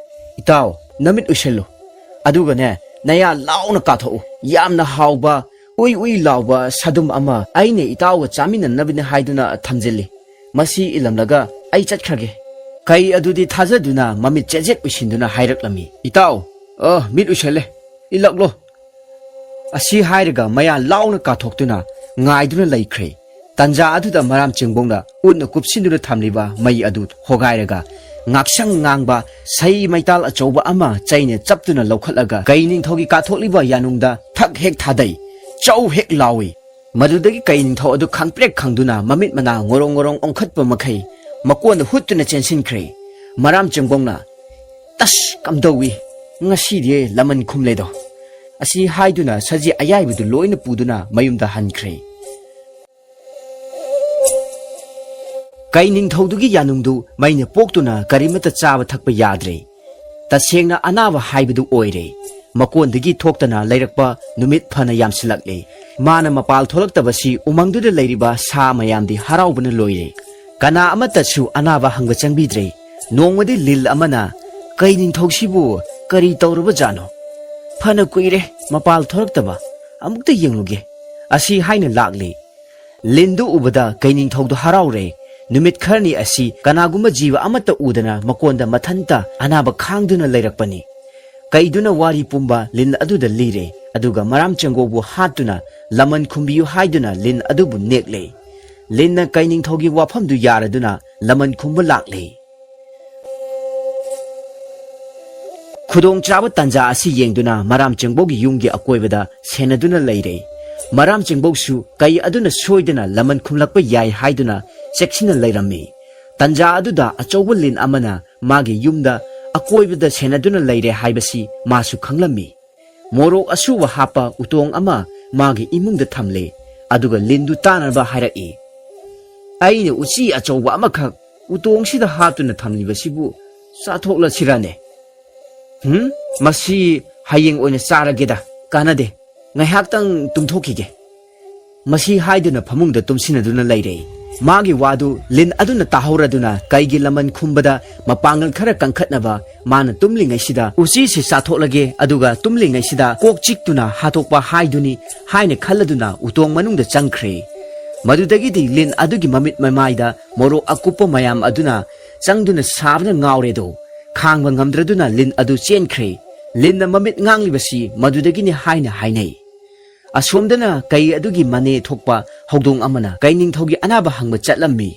"ꯏꯇꯥꯎ, ꯅꯃꯤꯠ ꯎꯏꯁꯜꯂꯨ꯫ ꯑꯗꯨꯒꯅꯦ, ꯅꯌꯥ ꯂꯥꯎꯅ ꯀꯥꯊꯣꯛꯎ꯫ ꯌꯥꯝꯅ ꯍꯥꯎꯕ, ꯎꯏ ꯎꯏ ꯂꯥꯎꯕ ꯁꯥꯗꯨꯝ ꯑꯃ ꯑꯩꯅ ꯏꯇꯥꯎꯒ ꯆꯥꯃꯤꯟꯅꯅꯕꯅꯤ ꯍꯥꯏꯗꯨꯅ ꯊꯝꯖꯤꯜꯂꯤ꯫ ꯃꯁꯤ ꯏꯜꯂꯝꯂꯒ ꯑꯩ ꯆꯠꯈ꯭ꯔꯒꯦ꯫" ꯀꯩ ꯑꯗꯨꯗꯤ ꯊꯥꯖꯗꯨꯅ ꯃꯃꯤꯠ ꯆꯦꯖꯦꯠ ꯎꯏꯁꯤꯟꯗꯨꯅ ꯍꯥꯏꯔꯛꯂꯝꯃꯤ, "ꯏꯇꯥꯎ, ꯑ, ꯃꯤꯠ ꯎꯏꯁꯜꯂꯦ꯫ ꯏꯜꯂꯛꯂꯣ꯫" ꯑꯁꯤ ꯍꯥꯏꯔꯒ ꯃꯌꯥ ꯂꯥꯎꯅ ꯀꯥꯊꯣꯛꯇꯨꯅ ꯉꯥꯏꯗꯨꯅ ꯂꯩꯈ꯭ꯔꯦ꯫ ꯇꯟꯖꯥ ꯑꯗꯨꯗ ꯃꯔꯥꯝ ꯆꯦꯡꯕꯣꯡꯅ ꯎꯠꯅ ꯀꯨꯞꯁꯤꯟꯗꯨꯅ ꯊꯝꯂꯤꯕ ꯃꯩ ꯑꯗꯨ ꯍꯣꯒꯥꯏꯔꯒ ꯉꯥꯛꯁꯪ ꯉꯥꯡꯕ ꯁꯩ ꯃꯩꯇꯥꯜ ꯑꯆꯧꯕ ꯑꯃ ꯆꯩꯅ ꯆꯞꯇꯨꯅ ꯂꯧꯈꯠꯂꯒ ꯀꯩ ꯅꯤꯡꯊꯧꯒꯤ ꯀꯥꯊꯣꯛꯂꯤꯕ ꯌꯥꯅꯨꯡꯗ ꯊꯛ ꯍꯦꯛ ꯊꯥꯗꯩ, ꯆꯧ ꯍꯦꯛ ꯂꯥꯎꯏ꯫ ꯃꯗꯨꯗꯒꯤ ꯀꯩ ꯅꯤꯡꯊꯧ ꯑꯗꯨ ꯈꯪꯄ꯭ꯔꯦꯛ ꯈꯪꯗꯨꯅ ꯃꯃꯤꯠ ꯃꯅꯥ ꯉꯣꯔꯣꯡ ꯉꯣꯔꯣꯡ ꯑꯣꯟꯈꯠꯄ ꯃꯈꯩ ꯃꯀꯣꯟꯗ ꯍꯨꯠꯇꯨꯅ ꯆꯦꯟꯁꯤꯟꯈ꯭ꯔꯦ꯫ ꯃꯔꯥꯝ ꯆꯦꯡꯕꯣꯡꯅ, "ꯇꯁ! ꯀꯝꯗꯧꯏ? "ꯉꯁꯤꯗꯤ ꯂꯃꯟ ꯈꯨꯝꯂꯦꯗꯣ" ꯑꯁꯤ ꯍꯥꯏꯗꯨꯅ ꯁꯖꯤ ꯑꯌꯥꯏꯕꯗꯨ ꯂꯣꯏꯅ ꯄꯨꯗꯨꯅ ꯃꯌꯨꯝꯗ ꯍꯟꯈ꯭ꯔꯦ꯫ ꯀꯩ ꯅꯤꯡꯊꯧꯗꯨꯒꯤ ꯌꯥꯅꯨꯡꯗꯨ ꯃꯩꯅ ꯄꯣꯛꯇꯨꯅ ꯀꯔꯤꯃꯠꯇ ꯆꯥꯕ ꯊꯛꯄ ꯌꯥꯗ꯭ꯔꯦ꯫ ꯇꯁꯦꯡꯅ ꯑꯅꯥꯕ ꯍꯥꯏꯕꯗꯨ ꯑꯣꯏꯔꯦ꯫ ꯃꯀꯣꯟꯗꯒꯤ ꯊꯣꯛꯇꯅ ꯂꯩꯔꯛꯄ ꯅꯨꯃꯤꯠ ꯐꯅ ꯌꯥꯝꯁꯤꯜꯂꯛꯂꯦ꯫ ꯃꯥꯅ ꯃꯄꯥꯜ ꯊꯣꯛꯂꯛꯇꯕꯁꯤ ꯎꯃꯪꯗꯨꯗ ꯂꯩꯔꯤꯕ ꯁꯥ ꯃꯌꯥꯝꯗꯤ ꯍꯔꯥꯎꯕꯅ ꯂꯣꯏꯔꯦ꯫ ꯀꯅꯥ ꯑꯃꯠꯇꯁꯨ ꯑꯅꯥꯕ ꯍꯪꯕ ꯆꯪꯕꯤꯗ꯭ꯔꯦ꯫ ꯅꯣꯡꯃꯗꯤ ꯂꯤꯟ ꯑꯃꯅ, "ꯀꯩ ꯅꯤꯡꯊꯧꯁꯤꯕꯨ ꯀꯔꯤ ꯇꯧꯔꯕꯖꯥꯠꯅꯣ? ꯐꯅ ꯀꯨꯏꯔꯦ ꯃꯄꯥꯜ ꯊꯣꯛꯂꯛꯇꯕ, ꯑꯃꯨꯛꯇ ꯌꯦꯡꯂꯨꯒꯦ" ꯑꯁꯤ ꯍꯥꯏꯅ ꯂꯥꯛꯂꯦ꯫ ꯂꯤꯟꯗꯨ ꯎꯕꯗ ꯀꯩ ꯅꯤꯡꯊꯧꯗꯨ ꯍꯔꯥꯎꯔꯦ꯫ ꯅꯨꯃꯤꯠ ꯈꯔꯅꯤ ꯑꯁꯤ ꯀꯅꯥꯒꯨꯝꯕ ꯖꯤꯕ ꯑꯃꯠꯇ ꯎꯗꯅ ꯃꯀꯣꯟꯗ ꯃꯊꯟꯇ ꯑꯅꯥꯕ ꯈꯥꯡꯗꯨꯅ ꯂꯩꯔꯛꯄꯅꯤ꯫ ꯀꯩꯗꯨꯅ ꯋꯥꯔꯤ ꯄꯨꯝꯕ ꯂꯤꯟ ꯑꯗꯨꯗ ꯂꯤꯔꯦ, ꯑꯗꯨꯒ ꯃꯔꯥꯝ ꯆꯦꯡꯒꯣꯕꯨ ꯍꯥꯠꯇꯨꯅ ꯂꯃꯟ ꯈꯨꯝꯕꯤꯌꯨ ꯍꯥꯏꯗꯨꯅ ꯂꯤꯟ ꯑꯗꯨꯕꯨ ꯅꯦꯛꯂꯦ꯫ ꯂꯤꯟꯅ ꯀꯩ ꯅꯤꯡꯊꯧꯒꯤ ꯋꯥꯐꯝꯗꯨ ꯌꯥꯔꯗꯨꯅ ꯂꯃꯟ ꯈꯨꯝꯕ ꯂꯥꯛꯂꯦ꯫ ꯈꯨꯗꯣꯡꯆꯥꯕ ꯇꯥꯟꯖꯥ ꯑꯁꯤ ꯌꯦꯡꯗꯨꯅ ꯃꯔꯥꯝ ꯆꯦꯡꯕꯧꯒꯤ ꯌꯨꯝꯒꯤ ꯑꯀꯣꯏꯕꯗ ꯁꯦꯟꯅꯗꯨꯅ ꯂꯩꯔꯦ꯫ ꯃꯔꯥꯝ ꯆꯦꯡꯕꯧꯁꯨ ꯀꯩ ꯑꯗꯨꯅ ꯁꯣꯏꯗꯅ ꯂꯃꯟ ꯈꯨꯝꯂꯛꯄ ꯌꯥꯏ ꯍꯥꯏꯗꯨꯅ ꯆꯦꯛꯁꯤꯟꯅ ꯂꯩꯔꯝꯃꯤ꯫ ꯇꯥꯟꯖꯥ ꯑꯗꯨꯗ ꯑꯆꯧꯕ ꯂꯤꯟ ꯑꯃꯅ ꯃꯥꯒꯤ ꯌꯨꯝꯗ ꯑꯀꯣꯏꯕꯗ ꯁꯦꯟꯅꯗꯨꯅ ꯂꯩꯔꯦ ꯍꯥꯏꯕꯁꯤ ꯃꯥꯁꯨ ꯈꯪꯂꯝꯃꯤ꯫ ꯃꯣꯔꯣꯛ ꯑꯁꯨꯕ ꯍꯥꯞꯄ ꯎꯇꯣꯡ ꯑꯃ ꯃꯥꯒꯤ ꯏꯃꯨꯡꯗ ꯊꯝꯂꯦ, ꯑꯗꯨꯒ ꯂꯤꯟꯗꯨ ꯇꯥꯅꯕ ꯍꯥꯏꯔꯛꯏ꯫ "ꯑꯩꯅ ꯎꯆꯤ ꯑꯆꯧꯕ ꯑꯃꯈꯛ ꯎꯇꯣꯡꯁꯤꯗ ꯍꯥꯞꯇꯨꯅ ꯊꯝꯂꯤꯕꯁꯤꯕꯨ ꯆꯥꯊꯣꯛꯂꯁꯤꯔꯅꯦ? ꯍꯨꯝ, ꯃꯁꯤ ꯍꯌꯦꯡ ꯑꯣꯏꯅ ꯆꯥꯔꯒꯦꯗ, ꯀꯥꯟꯅꯗꯦ, ꯉꯥꯏꯍꯥꯛꯇꯪ ꯇꯨꯝꯊꯣꯛꯈꯤꯒꯦ"꯫ ꯃꯁꯤ ꯍꯥꯏꯗꯨꯅ ꯐꯃꯨꯡꯗ ꯇꯨꯝꯁꯤꯟꯅꯗꯨꯅ ꯂꯩꯔꯦ꯫ ꯃꯥꯒꯤ ꯋꯥꯗꯨ ꯂꯤꯟ ꯑꯗꯨꯅ ꯇꯥꯍꯧꯔꯗꯨꯅ ꯀꯩꯒꯤ ꯂꯃꯟ ꯈꯨꯝꯕꯗ ꯃꯄꯥꯡꯒꯜ ꯈꯔ ꯀꯟꯈꯠꯅꯕ ꯃꯥꯅ ꯇꯨꯝꯂꯤꯉꯩꯁꯤꯗ ꯎꯆꯤꯁꯤ ꯆꯥꯊꯣꯛꯂꯒꯦ, ꯑꯗꯨꯒ ꯇꯨꯝꯂꯤꯉꯩꯁꯤꯗ ꯀꯣꯛ ꯆꯤꯛꯇꯨꯅ ꯍꯥꯠꯇꯣꯛꯄ ꯍꯥꯏꯗꯨꯅꯤ ꯍꯥꯏꯅ ꯈꯜꯂꯗꯨꯅ ꯎꯇꯣꯡ ꯃꯅꯨꯡꯗ ꯆꯪꯈ꯭ꯔꯦ꯫ ꯃꯗꯨꯗꯒꯤꯗꯤ ꯂꯤꯟ ꯑꯗꯨꯒꯤ ꯃꯃꯤꯠ ꯃꯃꯥꯏꯗ ꯃꯣꯔꯣꯛ ꯑꯀꯨꯞꯄ ꯃꯌꯥꯝ ꯑꯗꯨꯅ ꯆꯪꯗꯨꯅ ꯁꯥꯕꯅ ꯉꯥꯎꯔꯦꯗꯣ꯫ ꯈꯥꯡꯕ ꯉꯝꯗ꯭ꯔꯗꯨꯅ ꯂꯤꯟ ꯑꯗꯨ ꯆꯦꯟꯈ꯭ꯔꯦ꯫ ꯂꯤꯟꯅ ꯃꯃꯤꯠ ꯉꯥꯡꯂꯤꯕꯁꯤ ꯃꯗꯨꯗꯒꯤꯅꯤ ꯍꯥꯏꯅ ꯍꯥꯏꯅꯩ꯫ ꯑꯁꯣꯝꯗꯅ ꯀꯩ ꯑꯗꯨꯒꯤ ꯃꯅꯦ ꯊꯣꯛꯄ ꯍꯧꯗꯣꯡ ꯑꯃꯅ ꯀꯩ ꯅꯤꯡꯊꯧꯒꯤ ꯑꯅꯥꯕ ꯍꯪꯕ ꯆꯠꯂꯝꯃꯤ꯫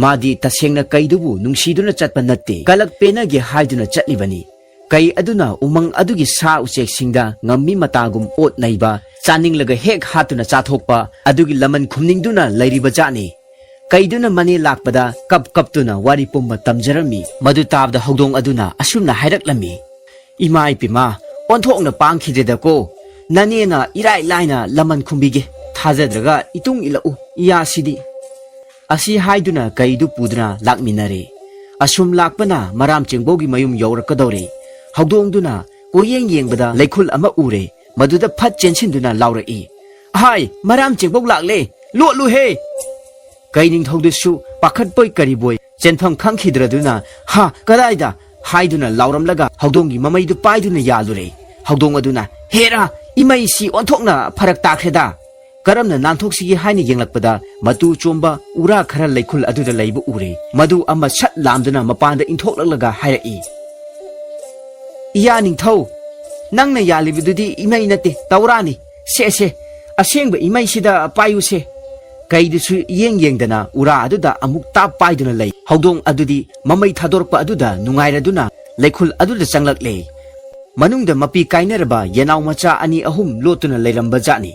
ꯃꯥꯗꯤ ꯇꯁꯦꯡꯅ ꯀꯩꯗꯨꯕꯨ ꯅꯨꯡꯁꯤꯗꯨꯅ ꯆꯠꯄ ꯅꯠꯇꯦ, ꯀꯂꯛ ꯄꯦꯟꯅꯒꯦ ꯍꯥꯏꯗꯨꯅ ꯆꯠꯂꯤꯕꯅꯤ꯫ ꯀꯩ ꯑꯗꯨꯅ ꯎꯃꯪ ꯑꯗꯨꯒꯤ ꯁꯥ ꯎꯆꯦꯛꯁꯤꯡꯗ ꯉꯝꯃꯤ ꯃꯇꯥꯒꯨꯝ ꯑꯣꯠ ꯅꯩꯕ, ꯆꯥꯅꯤꯡꯂꯒ ꯍꯦꯛ ꯍꯥꯠꯇꯨꯅ ꯆꯥꯊꯣꯛꯄ ꯑꯗꯨꯒꯤ ꯂꯃꯟ ꯈꯨꯝꯅꯤꯡꯗꯨꯅ ꯂꯩꯔꯤꯕ ꯖꯥꯠꯅꯤ꯫ ꯀꯩꯗꯨꯅ ꯃꯅꯦ ꯂꯥꯛꯄꯗ ꯀꯞ ꯀꯞꯇꯨꯅ ꯋꯥꯔꯤ ꯄꯨꯝꯕ ꯇꯝꯖꯔꯝꯃꯤ꯫ ꯃꯗꯨ ꯇꯥꯕꯗ ꯍꯧꯗꯣꯡ ꯑꯗꯨꯅ ꯑꯁꯨꯝꯅ ꯍꯥꯏꯔꯛꯂꯝꯃꯤ, "ꯏꯃꯥ ꯏꯄꯦꯝꯃ, ꯑꯣꯟꯊꯣꯛꯅ ꯄꯥꯡꯈꯤꯗ꯭ꯔꯦꯗꯀꯣ꯫ ꯅꯅꯦꯅ ꯏꯔꯥꯏ ꯂꯥꯏꯅ ꯂꯃꯟ ꯈꯨꯝꯕꯤꯒꯦ꯫ ꯊꯥꯖꯗ꯭ꯔꯒ ꯏꯇꯨꯡ ꯏꯜꯂꯛꯎ, ꯏꯌꯥꯁꯤꯗꯤ"꯫ ꯑꯁꯤ ꯍꯥꯏꯗꯨꯅ ꯀꯩꯗꯨ ꯄꯨꯗꯨꯅ ꯂꯥꯛꯃꯤꯟꯅꯔꯦ꯫ ꯑꯁꯨꯝ ꯂꯥꯛꯄꯅ ꯃꯔꯥꯝ ꯆꯦꯡꯕꯧꯒꯤ ꯃꯌꯨꯝ ꯌꯧꯔꯛꯀꯗꯧꯔꯦ꯫ ꯍꯧꯗꯣꯡꯗꯨꯅ ꯀꯣꯏꯌꯦꯡ ꯌꯦꯡꯕꯗ ꯂꯩꯈꯨꯜ ꯑꯃ ꯎꯔꯦ꯫ ꯃꯗꯨꯗ ꯐꯠ ꯆꯦꯟꯁꯤꯟꯗꯨꯅ ꯂꯥꯎꯔꯛꯏ, "ꯑꯍꯥꯏ, ꯃꯔꯥꯝ ꯆꯦꯡꯕꯧ ꯂꯥꯛꯂꯦ! ꯂꯣꯠꯂꯨꯍꯦ!" ꯀꯩ ꯅꯤꯡꯊꯧꯗꯨꯁꯨ ꯄꯥꯈꯠꯄꯣꯏ ꯀꯔꯤꯕꯣꯏ ꯆꯦꯟꯐꯝ ꯈꯪꯈꯤꯗ꯭ꯔꯗꯨꯅ, "ꯍꯥ, ꯀꯗꯥꯏꯗ?" ꯍꯥꯏꯗꯨꯅ ꯂꯥꯎꯔꯝꯂꯒ ꯍꯧꯗꯣꯡꯒꯤ ꯃꯃꯩꯗꯨ ꯄꯥꯏꯗꯨꯅ ꯌꯥꯜꯂꯨꯔꯦ꯫ ꯍꯧꯗꯣꯡ ꯑꯗꯨꯅ, "ꯍꯦꯔꯥ, ꯏꯃꯩꯁꯤ ꯑꯣꯟꯊꯣꯛꯅ ꯐꯔꯛ ꯇꯥꯈ꯭ꯔꯦꯗ!" ꯀꯔꯝꯅ ꯅꯥꯟꯊꯣꯛꯁꯤꯒꯦ ꯍꯥꯏꯅ ꯌꯦꯡꯂꯛꯄꯗ, ꯃꯇꯨ ꯆꯣꯝꯕ ꯎꯔꯥ ꯈꯔ ꯂꯩꯈꯨꯜ ꯑꯗꯨꯗ ꯂꯩꯕ ꯎꯔꯦ꯫ ꯃꯗꯨ ꯑꯃ ꯁꯠ ꯂꯥꯝꯗꯨꯅ ꯃꯄꯥꯟꯗ ꯏꯟꯊꯣꯛꯂꯛꯂꯒ ꯍꯥꯏꯔꯛꯏ, "ꯏꯌꯥ ꯅꯤꯡꯊꯧ, ꯅꯪꯅ ꯌꯥꯜꯂꯤꯕꯗꯨꯗꯤ ꯏꯃꯩ ꯅꯠꯇꯦ, ꯇꯧꯔꯥꯅꯤ꯫ ꯁꯦ, ꯁꯦ, ꯑꯁꯦꯡꯕ ꯏꯃꯩꯁꯤꯗ ꯄꯥꯏꯌꯨꯁꯦ"꯫ ꯀꯩꯗꯨꯁꯨ ꯌꯦꯡ ꯌꯦꯡꯗꯅ ꯎꯔꯥ ꯑꯗꯨꯗ ꯑꯃꯨꯛ ꯇꯥꯞ ꯄꯥꯏꯗꯨꯅ ꯂꯩ꯫ ꯍꯧꯗꯣꯡ ꯑꯗꯨꯗꯤ ꯃꯃꯩ ꯊꯥꯗꯣꯔꯛꯄ ꯑꯗꯨꯗ ꯅꯨꯡꯉꯥꯏꯔꯗꯨꯅ ꯂꯩꯈꯨꯜ ꯑꯗꯨꯗ ꯆꯪꯂꯛꯂꯦ꯫ ꯃꯅꯨꯡꯗ ꯃꯄꯤ ꯀꯥꯏꯅꯔꯕ ꯌꯦꯅꯥꯎ ꯃꯆꯥ ꯑꯅꯤ ꯑꯍꯨꯝ ꯂꯣꯠꯇꯨꯅ ꯂꯩꯔꯝꯕ ꯖꯥꯠꯅꯤ꯫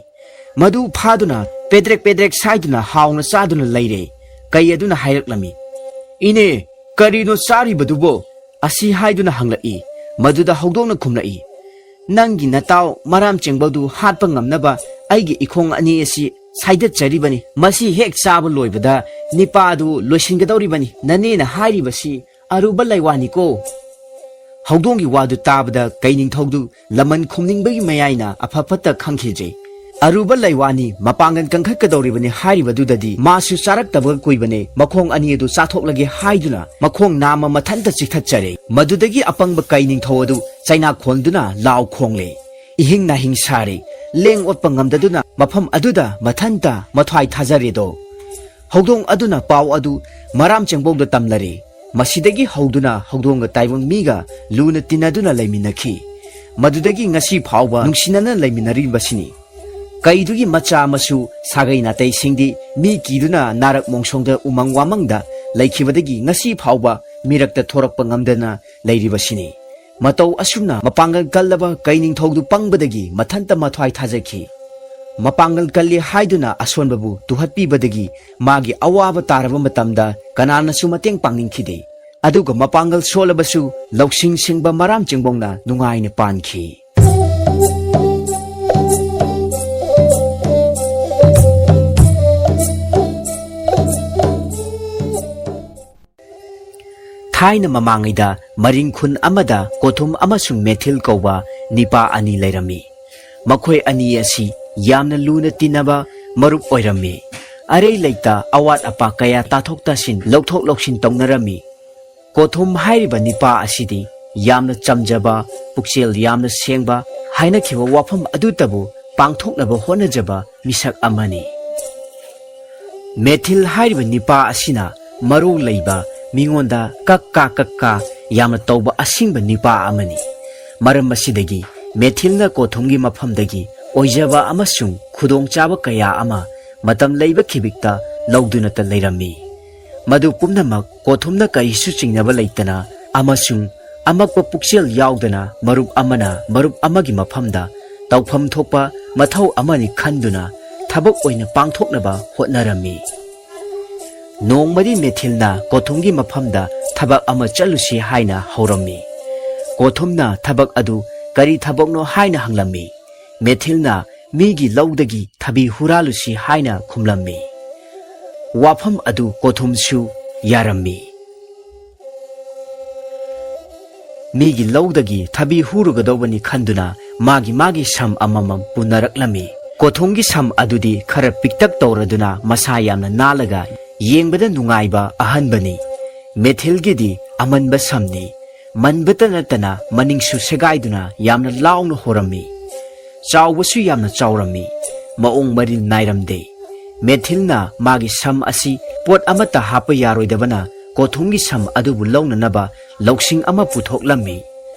ꯃꯗꯨ ꯐꯥꯗꯨꯅ ꯄꯦꯗ꯭ꯔꯦꯛ ꯄꯦꯗ꯭ꯔꯦꯛ ꯁꯥꯏꯗꯨꯅ ꯍꯥꯎꯅ ꯆꯥꯗꯨꯅ ꯂꯩꯔꯦ꯫ ꯀꯩ ꯑꯗꯨꯅ ꯍꯥꯏꯔꯛꯂꯝꯃꯤ, "ꯏꯅꯦ, ꯀꯔꯤꯅꯣ ꯆꯥꯔꯤꯕꯗꯨꯕꯣ?" ꯑꯁꯤ ꯍꯥꯏꯗꯨꯅ ꯍꯪꯂꯛꯏ꯫ ꯃꯗꯨꯗ ꯍꯧꯗꯣꯡꯅ ꯈꯨꯝꯂꯛꯏ, "ꯅꯪꯒꯤ ꯅꯇꯥꯎ ꯃꯔꯥꯝ ꯆꯦꯡꯕꯧꯗꯨ ꯍꯥꯠꯄ ꯉꯝꯅꯕ ꯑꯩꯒꯤ ꯏꯈꯣꯡ ꯑꯅꯤ ꯑꯁꯤ ꯁꯥꯏꯗꯠꯆꯔꯤꯕꯅꯤ꯫ ꯃꯁꯤ ꯍꯦꯛ ꯆꯥꯕ ꯂꯣꯏꯕꯗ ꯅꯤꯄꯥꯗꯨ ꯂꯣꯏꯁꯤꯟꯒꯗꯧꯔꯤꯕꯅꯤ꯫ ꯅꯅꯦꯅ ꯍꯥꯏꯔꯤꯕꯁꯤ ꯑꯔꯨꯕ ꯂꯩꯋꯥꯅꯤꯀꯣ"꯫ ꯍꯧꯗꯣꯡꯒꯤ ꯋꯥꯗꯨ ꯇꯥꯕꯗ ꯀꯩ ꯅꯤꯡꯊꯧꯗꯨ ꯂꯃꯟ ꯈꯨꯝꯅꯤꯡꯕꯒꯤ ꯃꯌꯥꯏꯅ ꯑꯐ ꯐꯠꯇ ꯈꯪꯈꯤꯗ꯭ꯔꯦ꯫ "ꯑꯔꯨꯕ ꯂꯩꯋꯥꯅꯤ, ꯃꯄꯥꯡꯒꯜ ꯀꯟꯈꯠꯀꯗꯧꯔꯤꯕꯅꯤ" ꯍꯥꯏꯔꯤꯕꯗꯨꯗꯗꯤ ꯃꯥꯁꯨ ꯆꯥꯔꯛꯇꯕ ꯀꯨꯏꯕꯅꯦ, ꯃꯈꯣꯡ ꯑꯅꯤ ꯑꯗꯨ ꯆꯥꯊꯣꯛꯂꯒꯦ ꯍꯥꯏꯗꯨꯅ ꯃꯈꯣꯡ ꯅꯥꯝꯃ ꯃꯊꯟꯇ ꯆꯤꯛꯊꯠꯆꯔꯦ꯫ ꯃꯗꯨꯗꯒꯤ ꯑꯄꯪꯕ ꯀꯩ ꯅꯤꯡꯊꯧ ꯑꯗꯨ ꯆꯩꯅꯥ ꯈꯣꯟꯗꯨꯅ ꯂꯥꯎ ꯈꯣꯡꯂꯦ꯫ ꯏꯍꯤꯡ ꯅꯥꯍꯤꯡ ꯁꯥꯔꯦ꯫ ꯂꯦꯡ ꯑꯣꯠꯄ ꯉꯝꯗꯗꯨꯅ ꯃꯐꯝ ꯑꯗꯨꯗ ꯃꯊꯟꯇ ꯃꯊ꯭ꯋꯥꯏ ꯊꯥꯖꯔꯦꯗꯣ꯫ ꯍꯧꯗꯣꯡ ꯑꯗꯨꯅ ꯄꯥꯎ ꯑꯗꯨ ꯃꯔꯥꯝ ꯆꯦꯡꯕꯧꯗ ꯇꯝꯂꯔꯦ꯫ ꯃꯁꯤꯗꯒꯤ ꯍꯧꯗꯨꯅ ꯍꯧꯗꯣꯡꯒ ꯇꯥꯏꯕꯪ ꯃꯤꯒ ꯂꯨꯅ ꯇꯤꯟꯅꯗꯨꯅ ꯂꯩꯃꯤꯟꯅꯈꯤ꯫ ꯃꯗꯨꯗꯒꯤ ꯉꯁꯤ ꯐꯥꯎꯕ ꯅꯨꯡꯁꯤꯅꯅ ꯂꯩꯃꯤꯟꯅꯔꯤꯕꯁꯤꯅꯤ꯫ ꯀꯩꯗꯨꯒꯤ ꯃꯆꯥ ꯃꯁꯨ ꯁꯥꯒꯩ ꯅꯥꯇꯩꯁꯤꯡꯗꯤ ꯃꯤ ꯀꯤꯗꯨꯅ ꯅꯥꯔꯛ ꯃꯣꯡꯁꯣꯡꯗ ꯎꯃꯪ ꯋꯥꯃꯪꯗ ꯂꯩꯈꯤꯕꯗꯒꯤ ꯉꯁꯤ ꯐꯥꯎꯕ ꯃꯤꯔꯛꯇ ꯊꯣꯔꯛꯄ ꯉꯝꯗꯅ ꯂꯩꯔꯤꯕꯁꯤꯅꯤ꯫ ꯃꯇꯧ ꯑꯁꯨꯝꯅ ꯃꯄꯥꯡꯒꯜ ꯀꯜꯂꯕ ꯀꯩ ꯅꯤꯡꯊꯧꯗꯨ ꯄꯪꯕꯗꯒꯤ ꯃꯊꯟꯇ ꯃꯊ꯭ꯋꯥꯏ ꯊꯥꯖꯈꯤ꯫ ꯃꯄꯥꯡꯒꯜ ꯀꯜꯂꯤ ꯍꯥꯏꯗꯨꯅ ꯑꯁꯣꯟꯕꯕꯨ ꯇꯨꯍꯠꯄꯤꯕꯗꯒꯤ ꯃꯥꯒꯤ ꯑꯋꯥꯕ ꯇꯥꯔꯕ ꯃꯇꯝꯗ ꯀꯅꯥꯅꯁꯨ ꯃꯇꯦꯡ ꯄꯥꯡꯅꯤꯡꯈꯤꯗꯦ꯫ ꯑꯗꯨꯒ ꯃꯄꯥꯡꯒꯜ ꯁꯣꯜꯂꯕꯁꯨ ꯂꯧꯁꯤꯡ ꯁꯤꯡꯕ ꯃꯔꯥꯝ ꯆꯤꯡꯕꯣꯡꯅ ꯅꯨꯡꯉꯥꯏꯅ ꯄꯥꯟꯈꯤ꯫ ꯊꯥꯏꯅ ꯃꯃꯥꯡꯉꯩꯗ ꯃꯔꯤꯡ ꯈꯨꯟ ꯑꯃꯗ ꯀꯣꯊꯨꯝ ꯑꯃꯁꯨꯡ ꯃꯦꯊꯤꯜ ꯀꯧꯕ ꯅꯤꯄꯥ ꯑꯅꯤ ꯂꯩꯔꯝꯃꯤ꯫ ꯃꯈꯣꯏ ꯑꯅꯤ ꯑꯁꯤ ꯌꯥꯝꯅ ꯂꯨꯅ ꯇꯤꯟꯅꯕ ꯃꯔꯨꯞ ꯑꯣꯏꯔꯝꯃꯤ꯫ ꯑꯔꯩ ꯂꯩꯇ, ꯑꯋꯥꯠ ꯑꯄꯥ ꯀꯌꯥ ꯇꯥꯊꯣꯛ ꯇꯥꯁꯤꯟ, ꯂꯧꯊꯣꯛ ꯂꯧꯁꯤꯟ ꯇꯧꯅꯔꯝꯃꯤ꯫ ꯀꯣꯊꯨꯝ ꯍꯥꯏꯔꯤꯕ ꯅꯤꯄꯥ ꯑꯁꯤꯗꯤ ꯌꯥꯝꯅ ꯆꯝꯖꯕ, ꯄꯨꯛꯆꯦꯜ ꯌꯥꯝꯅ ꯁꯦꯡꯕ, ꯍꯥꯏꯅꯈꯤꯕ ꯋꯥꯐꯝ ꯑꯗꯨꯇꯕꯨ ꯄꯥꯡꯊꯣꯛꯅꯕ ꯍꯣꯠꯅꯖꯕ ꯃꯤꯁꯛ ꯑꯃꯅꯤ꯫ ꯃꯦꯊꯤꯜ ꯍꯥꯏꯔꯤꯕ ꯅꯤꯄꯥ ꯑꯁꯤꯅ ꯃꯔꯧ ꯂꯩꯕ, ꯃꯤꯉꯣꯟꯗ ꯀꯛ ꯀꯥ ꯀꯛ ꯀꯥ ꯌꯥꯝꯅ ꯇꯧꯕ ꯑꯁꯤꯡꯕ ꯅꯤꯄꯥ ꯑꯃꯅꯤ꯫ ꯃꯔꯝ ꯑꯁꯤꯗꯒꯤ ꯃꯦꯊꯤꯜꯅ ꯀꯣꯊꯨꯝꯒꯤ ꯃꯐꯝꯗꯒꯤ ꯑꯣꯏꯖꯕ ꯑꯃꯁꯨꯡ ꯈꯨꯗꯣꯡꯆꯥꯕ ꯀꯌꯥ ꯑꯃ ꯃꯇꯝ ꯂꯩꯕ ꯈꯤꯕꯤꯛꯇ ꯂꯧꯗꯨꯅꯇ ꯂꯩꯔꯝꯃꯤ꯫ ꯃꯗꯨ ꯄꯨꯝꯅꯃꯛ ꯀꯣꯊꯨꯝꯅ ꯀꯔꯤꯁꯨ ꯆꯤꯡꯅꯕ ꯂꯩꯇꯅ ꯑꯃꯁꯨꯡ ꯑꯃꯛꯄ ꯄꯨꯛꯆꯦꯜ ꯌꯥꯎꯗꯅ ꯃꯔꯨꯞ ꯑꯃꯅ ꯃꯔꯨꯞ ꯑꯃꯒꯤ ꯃꯐꯝꯗ ꯇꯧꯐꯝ ꯊꯣꯛꯄ ꯃꯊꯧ ꯑꯃꯅꯤ ꯈꯟꯗꯨꯅ ꯊꯕꯛ ꯑꯣꯏꯅ ꯄꯥꯡꯊꯣꯛꯅꯕ ꯍꯣꯠꯅꯔꯝꯃꯤ꯫ ꯅꯣꯡꯃꯗꯤ ꯃꯦꯊꯤꯜꯅ ꯀꯣꯊꯨꯝꯒꯤ ꯃꯐꯝꯗ ꯊꯕꯛ ꯑꯃ ꯆꯠꯂꯨꯁꯤ ꯍꯥꯏꯅ ꯍꯧꯔꯝꯃꯤ꯫ ꯀꯣꯊꯨꯝꯅ ꯊꯕꯛ ꯑꯗꯨ ꯀꯔꯤ ꯊꯕꯛꯅꯣ ꯍꯥꯏꯅ ꯍꯪꯂꯝꯃꯤ꯫ ꯃꯦꯊꯤꯜꯅ ꯃꯤꯒꯤ ꯂꯧꯗꯒꯤ ꯊꯕꯤ ꯍꯨꯔꯥꯜꯂꯨꯁꯤ ꯍꯥꯏꯅ ꯈꯨꯝꯂꯝꯃꯤ꯫ ꯋꯥꯐꯝ ꯑꯗꯨ ꯀꯣꯊꯨꯝꯁꯨ ꯌꯥꯔꯝꯃꯤ꯫ ꯃꯤꯒꯤ ꯂꯧꯗꯒꯤ ꯊꯕꯤ ꯍꯨꯔꯨꯒꯗꯧꯕꯅꯤ ꯈꯟꯗꯨꯅ ꯃꯥꯒꯤ ꯃꯥꯒꯤ ꯁꯝ ꯑꯃꯃꯝ ꯄꯨꯅꯔꯛꯂꯝꯃꯤ꯫ ꯀꯣꯊꯨꯝꯒꯤ ꯁꯝ ꯑꯗꯨꯗꯤ ꯈꯔ ꯄꯤꯛꯇꯛ ꯇꯧꯔꯗꯨꯅ ꯃꯁꯥ ꯌꯥꯝꯅ ꯅꯥꯜꯂꯒ ꯌꯦꯡꯕꯗ ꯅꯨꯡꯉꯥꯏꯕ ꯑꯍꯟꯕꯅꯤ꯫ ꯃꯦꯊꯤꯜꯒꯤꯗꯤ ꯑꯃꯟꯕ ꯁꯝꯅꯤ꯫ ꯃꯟꯕꯇ ꯅꯠꯇꯅ ꯃꯅꯤꯡꯁꯨ ꯁꯦꯒꯥꯏꯗꯨꯅ ꯌꯥꯝꯅ ꯂꯥꯎꯅ ꯍꯣꯔꯝꯃꯤ꯫ ꯆꯥꯎꯕꯁꯨ ꯌꯥꯝꯅ ꯆꯥꯎꯔꯝꯃꯤ꯫ ꯃꯑꯣꯡ ꯃꯔꯤꯜ ꯅꯥꯏꯔꯝꯗꯦ꯫ ꯃꯦꯊꯤꯜꯅ ꯃꯥꯒꯤ ꯁꯝ ꯑꯁꯤ ꯄꯣꯠ ꯑꯃꯠꯇ ꯍꯥꯞꯄ ꯌꯥꯔꯣꯏꯗꯕꯅ ꯀꯣꯊꯨꯝꯒꯤ ꯁꯝ ꯑꯗꯨꯕꯨ ꯂꯧꯅꯅꯕ ꯂꯧꯁꯤꯡ ꯑꯃ ꯄꯨꯊꯣꯛꯂꯝꯃꯤ꯫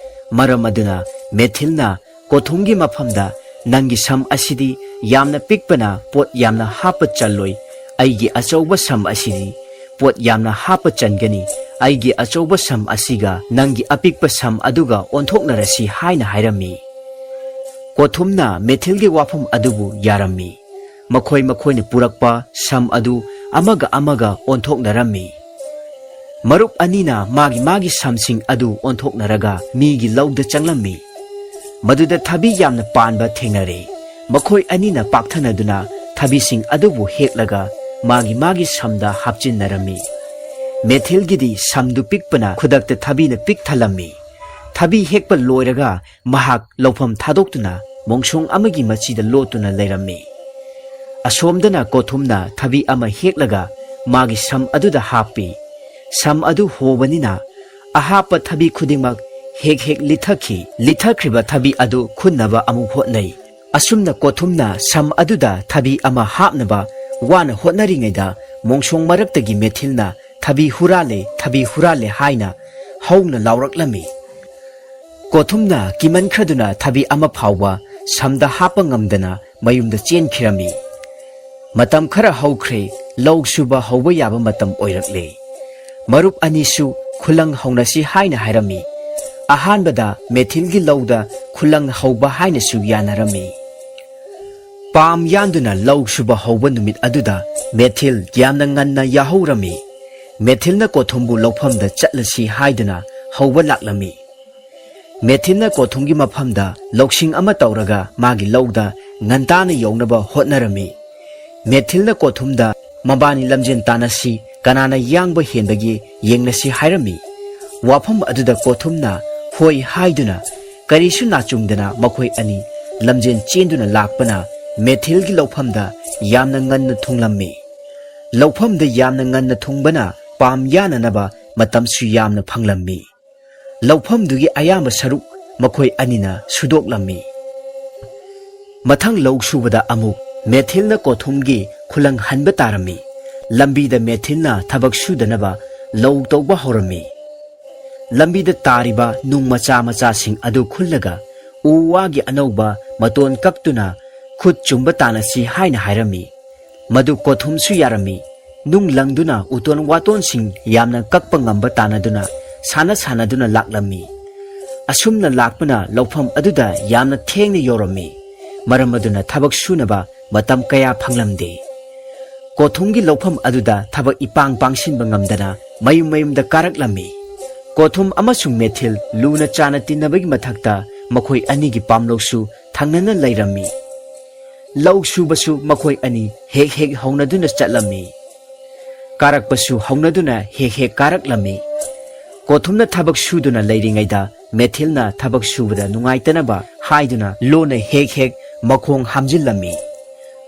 ꯃꯔꯝ ꯑꯗꯨꯅ ꯃꯦꯊꯤꯜꯅ ꯀꯣꯊꯨꯝꯒꯤ ꯃꯐꯝꯗ, "ꯅꯪꯒꯤ ꯁꯝ ꯑꯁꯤꯗꯤ ꯌꯥꯝꯅ ꯄꯤꯛꯄꯅ ꯄꯣꯠ ꯌꯥꯝꯅ ꯍꯥꯞꯄ ꯆꯜꯂꯣꯏ꯫ ꯑꯩꯒꯤ ꯑꯆꯧꯕ ꯁꯝ ꯑꯁꯤꯗꯤ ꯄꯣꯠ ꯌꯥꯝꯅ ꯍꯥꯞꯄ ꯆꯟꯒꯅꯤ꯫ ꯑꯩꯒꯤ ꯑꯆꯧꯕ ꯁꯝ ꯑꯁꯤꯒ ꯅꯪꯒꯤ ꯑꯄꯤꯛꯄ ꯁꯝ ꯑꯗꯨꯒ ꯑꯣꯟꯊꯣꯛꯅꯔꯁꯤ" ꯍꯥꯏꯅ ꯍꯥꯏꯔꯝꯃꯤ꯫ ꯀꯣꯊꯨꯝꯅ ꯃꯦꯊꯤꯜꯒꯤ ꯋꯥꯐꯝ ꯑꯗꯨꯕꯨ ꯌꯥꯔꯝꯃꯤ꯫ ꯃꯈꯣꯏ ꯃꯈꯣꯏꯅ ꯄꯨꯔꯛꯄ ꯁꯝ ꯑꯗꯨ ꯑꯃꯒ ꯑꯃꯒ ꯑꯣꯟꯊꯣꯛꯅꯔꯝꯃꯤ꯫ ꯃꯔꯨꯞ ꯑꯅꯤꯅ ꯃꯥꯒꯤ ꯃꯥꯒꯤ ꯁꯝꯁꯤꯡ ꯑꯗꯨ ꯑꯣꯟꯊꯣꯛꯅꯔꯒ ꯃꯤꯒꯤ ꯂꯧꯗ ꯆꯪꯂꯝꯃꯤ꯫ ꯃꯗꯨꯗ ꯊꯕꯤ ꯌꯥꯝꯅ ꯄꯥꯟꯕ ꯊꯦꯡꯅꯔꯦ꯫ ꯃꯈꯣꯏ ꯑꯅꯤꯅ ꯄꯥꯛꯊꯅꯗꯨꯅ ꯊꯕꯤꯁꯤꯡ ꯑꯗꯨꯕꯨ ꯍꯦꯛꯂꯒ ꯃꯥꯒꯤ ꯃꯥꯒꯤ ꯁꯝꯗ ꯍꯥꯞꯆꯤꯟꯅꯔꯝꯃꯤ꯫ ꯃꯦꯊꯤꯜꯒꯤꯗꯤ ꯁꯝꯗꯨ ꯄꯤꯛꯄꯅ ꯈꯨꯗꯛꯇ ꯊꯕꯤꯅ ꯄꯤꯛ ꯊꯜꯂꯝꯃꯤ꯫ ꯊꯕꯤ ꯍꯦꯛꯄ ꯂꯣꯏꯔꯒ ꯃꯍꯥꯛ ꯂꯧꯐꯝ ꯊꯥꯗꯣꯛꯇꯨꯅ ꯃꯣꯡꯁꯣꯡ ꯑꯃꯒꯤ ꯃꯆꯤꯗ ꯂꯣꯠꯇꯨꯅ ꯂꯩꯔꯝꯃꯤ꯫ ꯑꯁꯣꯝꯗꯅ ꯀꯣꯊꯨꯝꯅ ꯊꯕꯤ ꯑꯃ ꯍꯦꯛꯂꯒ ꯃꯥꯒꯤ ꯁꯝ ꯑꯗꯨꯗ ꯍꯥꯞꯄꯤ꯫ ꯁꯝ ꯑꯗꯨ ꯍꯣꯕꯅꯤꯅ ꯑꯍꯥꯞꯄ ꯊꯕꯤ ꯈꯨꯗꯤꯡꯃꯛ ꯍꯦꯛ ꯍꯦꯛ ꯂꯤꯊꯈꯤ꯫ ꯂꯤꯊꯈ꯭ꯔꯤꯕ ꯊꯕꯤ ꯑꯗꯨ ꯈꯨꯟꯅꯕ ꯑꯃꯨꯛ ꯍꯣꯠꯅꯩ꯫ ꯑꯁꯨꯝꯅ ꯀꯣꯊꯨꯝꯅ ꯁꯝ ꯑꯗꯨꯗ ꯊꯕꯤ ꯑꯃ ꯍꯥꯞꯅꯕ ꯋꯥꯅ ꯍꯣꯠꯅꯔꯤꯉꯩꯗ ꯃꯣꯡꯁꯣꯡ ꯃꯔꯛꯇꯒꯤ ꯃꯦꯊꯤꯜꯅ "ꯊꯕꯤ ꯍꯨꯔꯥꯜꯂꯦ, ꯊꯕꯤ ꯍꯨꯔꯥꯜꯂꯦ" ꯍꯥꯏꯅ ꯍꯧꯅ ꯂꯥꯎꯔꯛꯂꯝꯃꯤ꯫ ꯀꯣꯊꯨꯝꯅ ꯀꯤꯃꯟꯈ꯭ꯔꯗꯨꯅ ꯊꯕꯤ ꯑꯃ ꯐꯥꯎꯕ ꯁꯝꯗ ꯍꯥꯞꯄ ꯉꯝꯗꯅ ꯃꯌꯨꯝꯗ ꯆꯦꯟꯈꯤꯔꯝꯃꯤ꯫ ꯃꯇꯝ ꯈꯔ ꯍꯧꯈ꯭ꯔꯦ, ꯂꯧ ꯁꯨꯕ ꯍꯧꯕ ꯌꯥꯕ ꯃꯇꯝ ꯑꯣꯏꯔꯛꯂꯦ꯫ ꯃꯔꯨꯞ ꯑꯅꯤꯁꯨ ꯈꯨꯂꯪ ꯍꯧꯅꯁꯤ ꯍꯥꯏꯅ ꯍꯥꯏꯔꯝꯃꯤ꯫ ꯑꯍꯥꯟꯕꯗ ꯃꯦꯊꯤꯜꯒꯤ ꯂꯧꯗ ꯈꯨꯂꯪ ꯍꯧꯕ ꯍꯥꯏꯅꯁꯨ ꯌꯥꯅꯔꯝꯃꯤ꯫ ꯄꯥꯝ ꯌꯥꯟꯗꯨꯅ ꯂꯧ ꯁꯨꯕ ꯍꯧꯕ ꯅꯨꯃꯤꯠ ꯑꯗꯨꯗ ꯃꯦꯊꯤꯜ ꯌꯥꯝꯅ ꯉꯟꯅ ꯌꯥꯍꯧꯔꯝꯃꯤ꯫ ꯃꯦꯊꯤꯜꯅ ꯀꯣꯊꯨꯝꯕꯨ ꯂꯧꯐꯝꯗ ꯆꯠꯂꯁꯤ ꯍꯥꯏꯗꯨꯅ ꯍꯧꯕ ꯂꯥꯛꯂꯝꯃꯤ꯫ ꯃꯦꯊꯤꯜꯅ ꯀꯣꯊꯨꯝꯒꯤ ꯃꯐꯝꯗ ꯂꯧꯁꯤꯡ ꯑꯃ ꯇꯧꯔꯒ ꯃꯥꯒꯤ ꯂꯧꯗ ꯉꯟꯇꯥꯅ ꯌꯧꯅꯕ ꯍꯣꯠꯅꯔꯝꯃꯤ꯫ ꯃꯦꯊꯤꯜꯅ ꯀꯣꯊꯨꯝꯗ "ꯃꯕꯥꯅꯤ ꯂꯝꯖꯦꯟ ꯇꯥꯟꯅꯁꯤ, ꯀꯅꯥꯅ ꯌꯥꯡꯕ ꯍꯦꯟꯕꯒꯦ ꯌꯦꯡꯅꯁꯤ" ꯍꯥꯏꯔꯝꯃꯤ꯫ ꯋꯥꯐꯝ ꯑꯗꯨꯗ ꯀꯣꯊꯨꯝꯅ "ꯍꯣꯏ" ꯍꯥꯏꯗꯨꯅ ꯀꯔꯤꯁꯨ ꯅꯥꯆꯨꯡꯗꯅ ꯃꯈꯣꯏ ꯑꯅꯤ ꯂꯝꯖꯦꯟ ꯆꯦꯟꯗꯨꯅ ꯂꯥꯛꯄꯅ ꯃꯦꯊꯤꯜꯒꯤ ꯂꯧꯐꯝꯗ ꯌꯥꯝꯅ ꯉꯟꯅ ꯊꯨꯡꯂꯝꯃꯤ꯫ ꯂꯧꯐꯝꯗ ꯌꯥꯝꯅ ꯉꯟꯅ ꯊꯨꯡꯕꯅ ꯄꯥꯝ ꯌꯥꯅꯅꯕ ꯃꯇꯝꯁꯨ ꯌꯥꯝꯅ ꯐꯪꯂꯝꯃꯤ꯫ ꯂꯧꯐꯝꯗꯨꯒꯤ ꯑꯌꯥꯝꯕ ꯁꯔꯨꯛ ꯃꯈꯣꯏ ꯑꯅꯤꯅ ꯁꯨꯗꯣꯛꯂꯝꯃꯤ꯫ ꯃꯊꯪ ꯂꯧ ꯁꯨꯕꯗ ꯑꯃꯨꯛ ꯃꯦꯊꯤꯜꯅ ꯀꯣꯊꯨꯝꯒꯤ ꯈꯨꯂꯪ ꯍꯟꯕ ꯇꯥꯔꯝꯃꯤ꯫ ꯂꯝꯕꯤꯗ ꯃꯦꯊꯤꯜꯅ ꯊꯕꯛ ꯁꯨꯗꯅꯕ ꯂꯧ ꯇꯧꯕ ꯍꯧꯔꯝꯃꯤ꯫ ꯂꯝꯕꯤꯗ ꯇꯥꯔꯤꯕ ꯅꯨꯡ ꯃꯆꯥ ꯃꯆꯥꯁꯤꯡ ꯑꯗꯨ ꯈꯨꯜꯂꯒ ꯎ ꯋꯥꯒꯤ ꯑꯅꯧꯕ ꯃꯇꯣꯟ ꯀꯛꯇꯨꯅ ꯈꯨꯠ ꯆꯨꯝꯕ ꯇꯥꯅꯁꯤ ꯍꯥꯏꯅ ꯍꯥꯏꯔꯝꯃꯤ꯫ ꯃꯗꯨ ꯀꯣꯊꯨꯝꯁꯨ ꯌꯥꯔꯝꯃꯤ꯫ ꯅꯨꯡ ꯂꯪꯗꯨꯅ ꯎꯇꯣꯟ ꯋꯥꯇꯣꯟꯁꯤꯡ ꯌꯥꯝꯅ ꯀꯛꯄ ꯉꯝꯕ ꯇꯥꯅꯗꯨꯅ ꯁꯥꯟꯅ ꯁꯥꯟꯅꯗꯨꯅ ꯂꯥꯛꯂꯝꯃꯤ꯫ ꯑꯁꯨꯝꯅ ꯂꯥꯛꯄꯅ ꯂꯧꯐꯝ ꯑꯗꯨꯗ ꯌꯥꯝꯅ ꯊꯦꯡꯅ ꯌꯧꯔꯝꯃꯤ꯫ ꯃꯔꯝ ꯑꯗꯨꯅ ꯊꯕꯛ ꯁꯨꯅꯕ ꯃꯇꯝ ꯀꯌꯥ ꯐꯪꯂꯝꯗꯦ꯫ ꯀꯣꯊꯨꯝꯒꯤ ꯂꯧꯐꯝ ꯑꯗꯨꯗ ꯊꯕꯛ ꯏꯄꯥꯡ ꯄꯥꯡꯁꯤꯟꯕ ꯉꯝꯗꯅ ꯃꯌꯨꯝ ꯃꯌꯨꯝꯗ ꯀꯥꯔꯛꯂꯝꯃꯤ꯫ ꯀꯣꯊꯨꯝ ꯑꯃꯁꯨꯡ ꯃꯦꯊꯤꯜ ꯂꯨꯅ ꯆꯥꯟꯅ ꯇꯤꯟꯅꯕꯒꯤ ꯃꯊꯛꯇ ꯃꯈꯣꯏ ꯑꯅꯤꯒꯤ ꯄꯥꯝꯂꯧꯁꯨ ꯊꯪꯅꯅ ꯂꯩꯔꯝꯃꯤ꯫ ꯂꯧ ꯁꯨꯕꯁꯨ ꯃꯈꯣꯏ ꯑꯅꯤ ꯍꯦꯛ ꯍꯦꯛ ꯍꯧꯅꯗꯨꯅ ꯆꯠꯂꯝꯃꯤ꯫ ꯀꯥꯔꯛꯄꯁꯨ ꯍꯧꯅꯗꯨꯅ ꯍꯦꯛ ꯍꯦꯛ ꯀꯥꯔꯛꯂꯝꯃꯤ꯫ ꯀꯣꯊꯨꯝꯅ ꯊꯕꯛ ꯁꯨꯗꯨꯅ ꯂꯩꯔꯤꯉꯩꯗ ꯃꯦꯊꯤꯜꯅ ꯊꯕꯛ ꯁꯨꯕꯗ ꯅꯨꯡꯉꯥꯏꯇꯅꯕ ꯍꯥꯏꯗꯨꯅ ꯂꯣꯟꯅ ꯍꯦꯛ ꯍꯦꯛ ꯃꯈꯣꯡ ꯍꯥꯝꯖꯤꯜꯂꯝꯃꯤ꯫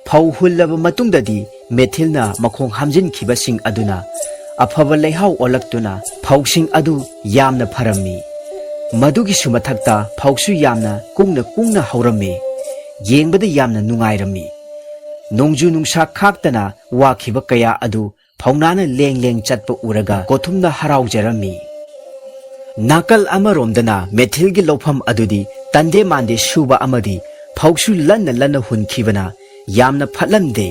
ꯐꯧ ꯍꯨꯜꯂꯕ ꯃꯇꯨꯡꯗꯗꯤ ꯃꯦꯊꯤꯜꯅ ꯃꯈꯣꯡ ꯍꯥꯝꯖꯤꯟꯈꯤꯕꯁꯤꯡ ꯑꯗꯨꯅ ꯑꯐꯕ ꯂꯩꯍꯥꯎ ꯑꯣꯜꯂꯛꯇꯨꯅ ꯐꯧꯁꯤꯡ ꯑꯗꯨ ꯌꯥꯝꯅ ꯐꯔꯝꯃꯤ꯫ ꯃꯗꯨꯒꯤꯁꯨ ꯃꯊꯛꯇ ꯐꯧꯁꯨ ꯌꯥꯝꯅ ꯀꯨꯡꯅ ꯀꯨꯡꯅ ꯍꯧꯔꯝꯃꯤ꯫ ꯌꯦꯡꯕꯗ ꯌꯥꯝꯅ ꯅꯨꯡꯉꯥꯏꯔꯝꯃꯤ꯫ ꯅꯣꯡꯖꯨ ꯅꯨꯡꯁꯥ ꯈꯥꯛꯇꯅ ꯋꯥꯈꯤꯕ ꯀꯌꯥ ꯑꯗꯨ ꯐꯧꯅꯥꯅ ꯂꯦꯡ ꯂꯦꯡ ꯆꯠꯄ ꯎꯔꯒ ꯀꯣꯊꯨꯝꯅ ꯍꯔꯥꯎꯖꯔꯝꯃꯤ꯫ ꯅꯥꯀꯜ ꯑꯃꯔꯣꯝꯗꯅ ꯃꯦꯊꯤꯜꯒꯤ ꯂꯧꯐꯝ ꯑꯗꯨꯗꯤ ꯇꯟꯗꯦ ꯃꯥꯟꯗꯦ ꯁꯨꯕ ꯑꯃꯗꯤ ꯐꯧꯁꯨ ꯂꯟꯅ ꯂꯟꯅ ꯍꯨꯟꯈꯤꯕꯅ ꯌꯥꯝꯅ ꯐꯠꯂꯝꯗꯦ꯫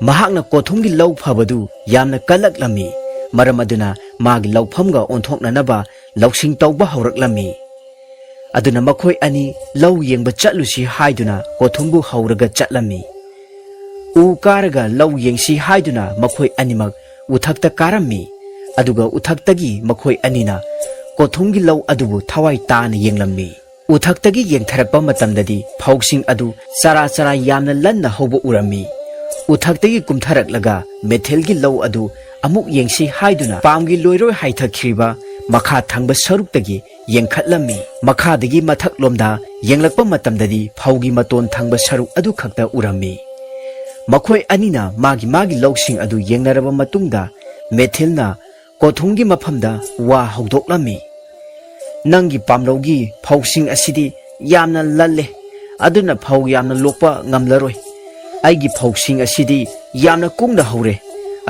ꯃꯍꯥꯛꯅ ꯀꯣꯊꯨꯝꯒꯤ ꯂꯧ ꯐꯕꯗꯨ ꯌꯥꯝꯅ ꯀꯜꯂꯛꯂꯝꯃꯤ꯫ ꯃꯔꯝ ꯑꯗꯨꯅ ꯃꯥꯒꯤ ꯂꯧꯐꯝꯒ ꯑꯣꯟꯊꯣꯛꯅꯅꯕ ꯂꯧꯁꯤꯡ ꯇꯧꯕ ꯍꯧꯔꯛꯂꯝꯃꯤ꯫ ꯑꯗꯨꯅ ꯃꯈꯣꯏ ꯑꯅꯤ ꯂꯧ ꯌꯦꯡꯕ ꯆꯠꯂꯨꯁꯤ ꯍꯥꯏꯗꯨꯅ ꯀꯣꯊꯨꯝꯕꯨ ꯍꯧꯔꯒ ꯆꯠꯂꯝꯃꯤ꯫ ꯎ ꯀꯥꯔꯒ ꯂꯧ ꯌꯦꯡꯁꯤ ꯍꯥꯏꯗꯨꯅ ꯃꯈꯣꯏ ꯑꯅꯤꯃꯛ ꯎꯊꯛꯇ ꯀꯥꯔꯝꯃꯤ꯫ ꯑꯗꯨꯒ ꯎꯊꯛꯇꯒꯤ ꯃꯈꯣꯏ ꯑꯅꯤꯅ ꯀꯣꯊꯨꯝꯒꯤ ꯂꯧ ꯑꯗꯨꯕꯨ ꯊꯋꯥꯏ ꯇꯥꯅ ꯌꯦꯡꯂꯝꯃꯤ꯫ ꯎꯊꯛꯇꯒꯤ ꯌꯦꯡꯊꯔꯛꯄ ꯃꯇꯝꯗꯗꯤ ꯐꯧꯁꯤꯡ ꯑꯗꯨ ꯆꯔꯥ ꯆꯔꯥ ꯌꯥꯝꯅ ꯂꯟꯅ ꯍꯧꯕ ꯎꯔꯝꯃꯤ꯫ ꯎꯊꯛꯇꯒꯤ ꯀꯨꯝꯊꯔꯛꯂꯒ ꯃꯦꯊꯤꯜꯒꯤ ꯂꯧ ꯑꯗꯨ ꯑꯃꯨꯛ ꯌꯦꯡꯁꯤ ꯍꯥꯏꯗꯨꯅ ꯄꯥꯝꯒꯤ ꯂꯣꯏꯔꯣꯏ ꯍꯥꯏꯊꯈꯤꯕ ꯃꯈꯥ ꯊꯪꯕ ꯁꯔꯨꯛꯇꯒꯤ ꯌꯦꯡꯈꯠꯂꯝꯃꯤ꯫ ꯃꯈꯥꯗꯒꯤ ꯃꯊꯛꯂꯣꯝꯗ ꯌꯦꯡꯂꯛꯄ ꯃꯇꯝꯗꯗꯤ ꯐꯧꯒꯤ ꯃꯇꯣꯟ ꯊꯪꯕ ꯁꯔꯨꯛ ꯑꯗꯨ ꯈꯛꯇ ꯎꯔꯝꯃꯤ꯫ ꯃꯈꯣꯏ ꯑꯅꯤꯅ ꯃꯥꯒꯤ ꯃꯥꯒꯤ ꯂꯧꯁꯤꯡ ꯑꯗꯨ ꯌꯦꯡꯅꯔꯕ ꯃꯇꯨꯡꯗ ꯃꯦꯊꯤꯜꯅ ꯀꯣꯊꯨꯝꯒꯤ ꯃꯐꯝꯗ ꯋꯥ ꯍꯧꯗꯣꯛꯂꯝꯃꯤ꯫ "ꯅꯪꯒꯤ ꯄꯥꯝꯂꯧꯒꯤ ꯐꯧꯁꯤꯡ ꯑꯁꯤꯗꯤ ꯌꯥꯝꯅ ꯂꯜꯂꯦ, ꯑꯗꯨꯅ ꯐꯧ ꯌꯥꯝꯅ ꯂꯣꯛꯄ ꯉꯝꯂꯔꯣꯏ꯫ ꯑꯩꯒꯤ ꯐꯧꯁꯤꯡ ꯑꯁꯤꯗꯤ ꯌꯥꯝꯅ ꯀꯨꯡꯅ ꯍꯧꯔꯦ,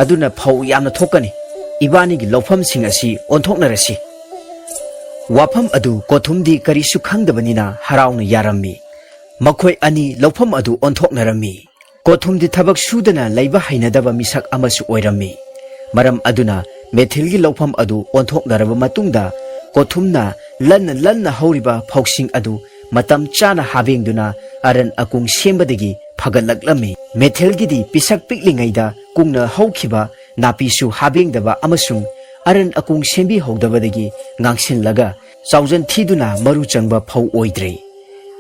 ꯑꯗꯨꯅ ꯐꯧ ꯌꯥꯝꯅ ꯊꯣꯛꯀꯅꯤ꯫ ꯏꯕꯥꯅꯤꯒꯤ ꯂꯧꯐꯝꯁꯤꯡ ꯑꯁꯤ ꯑꯣꯟꯊꯣꯛꯅꯔꯁꯤ꯫" ꯋꯥꯐꯝ ꯑꯗꯨ ꯀꯣꯊꯨꯝꯗꯤ ꯀꯔꯤꯁꯨ ꯈꯪꯗꯕꯅꯤꯅ ꯍꯔꯥꯎꯅ ꯌꯥꯔꯝꯃꯤ꯫ ꯃꯈꯣꯏ ꯑꯅꯤ ꯂꯧꯐꯝ ꯑꯗꯨ ꯑꯣꯟꯊꯣꯛꯅꯔꯝꯃꯤ꯫ ꯀꯣꯊꯨꯝꯗꯤ ꯊꯕꯛ ꯁꯨꯗꯅ ꯂꯩꯕ ꯍꯩꯅꯗꯕ ꯃꯤꯁꯛ ꯑꯃꯁꯨ ꯑꯣꯏꯔꯝꯃꯤ꯫ ꯃꯔꯝ ꯑꯗꯨꯅ ꯃꯦꯊꯤꯜꯒꯤ ꯂꯧꯐꯝ ꯑꯗꯨ ꯑꯣꯟꯊꯣꯛꯅꯔꯕ ꯃꯇꯨꯡꯗ ꯀꯣꯊꯨꯝꯅ ꯂꯟꯅ ꯂꯟꯅ ꯍꯧꯔꯤꯕ ꯐꯧꯁꯤꯡ ꯑꯗꯨ ꯃꯇꯝ ꯆꯥꯅ ꯍꯥꯕꯦꯡꯗꯨꯅ ꯑꯔꯟ ꯑꯀꯨꯡ ꯁꯦꯝꯕꯗꯒꯤ ꯐꯒꯠꯂꯛꯂꯝꯃꯤ꯫ ꯃꯦꯊꯤꯜꯒꯤꯗꯤ ꯄꯤꯁꯛ ꯄꯤꯛꯂꯤꯉꯩꯗ ꯀꯨꯡꯅ ꯍꯧꯈꯤꯕ ꯅꯥꯄꯤꯁꯨ ꯍꯥꯕꯦꯡꯗꯕ ꯑꯃꯁꯨꯡ ꯑꯔꯟ ꯑꯀꯨꯡ ꯁꯦꯝꯕꯤꯍꯧꯗꯕꯗꯒꯤ ꯉꯥꯡꯁꯤꯜꯂꯒ ꯆꯥꯎꯖꯟ ꯊꯤꯗꯨꯅ ꯃꯔꯨ ꯆꯪꯕ ꯐꯧ ꯑꯣꯏꯗ꯭ꯔꯦ꯫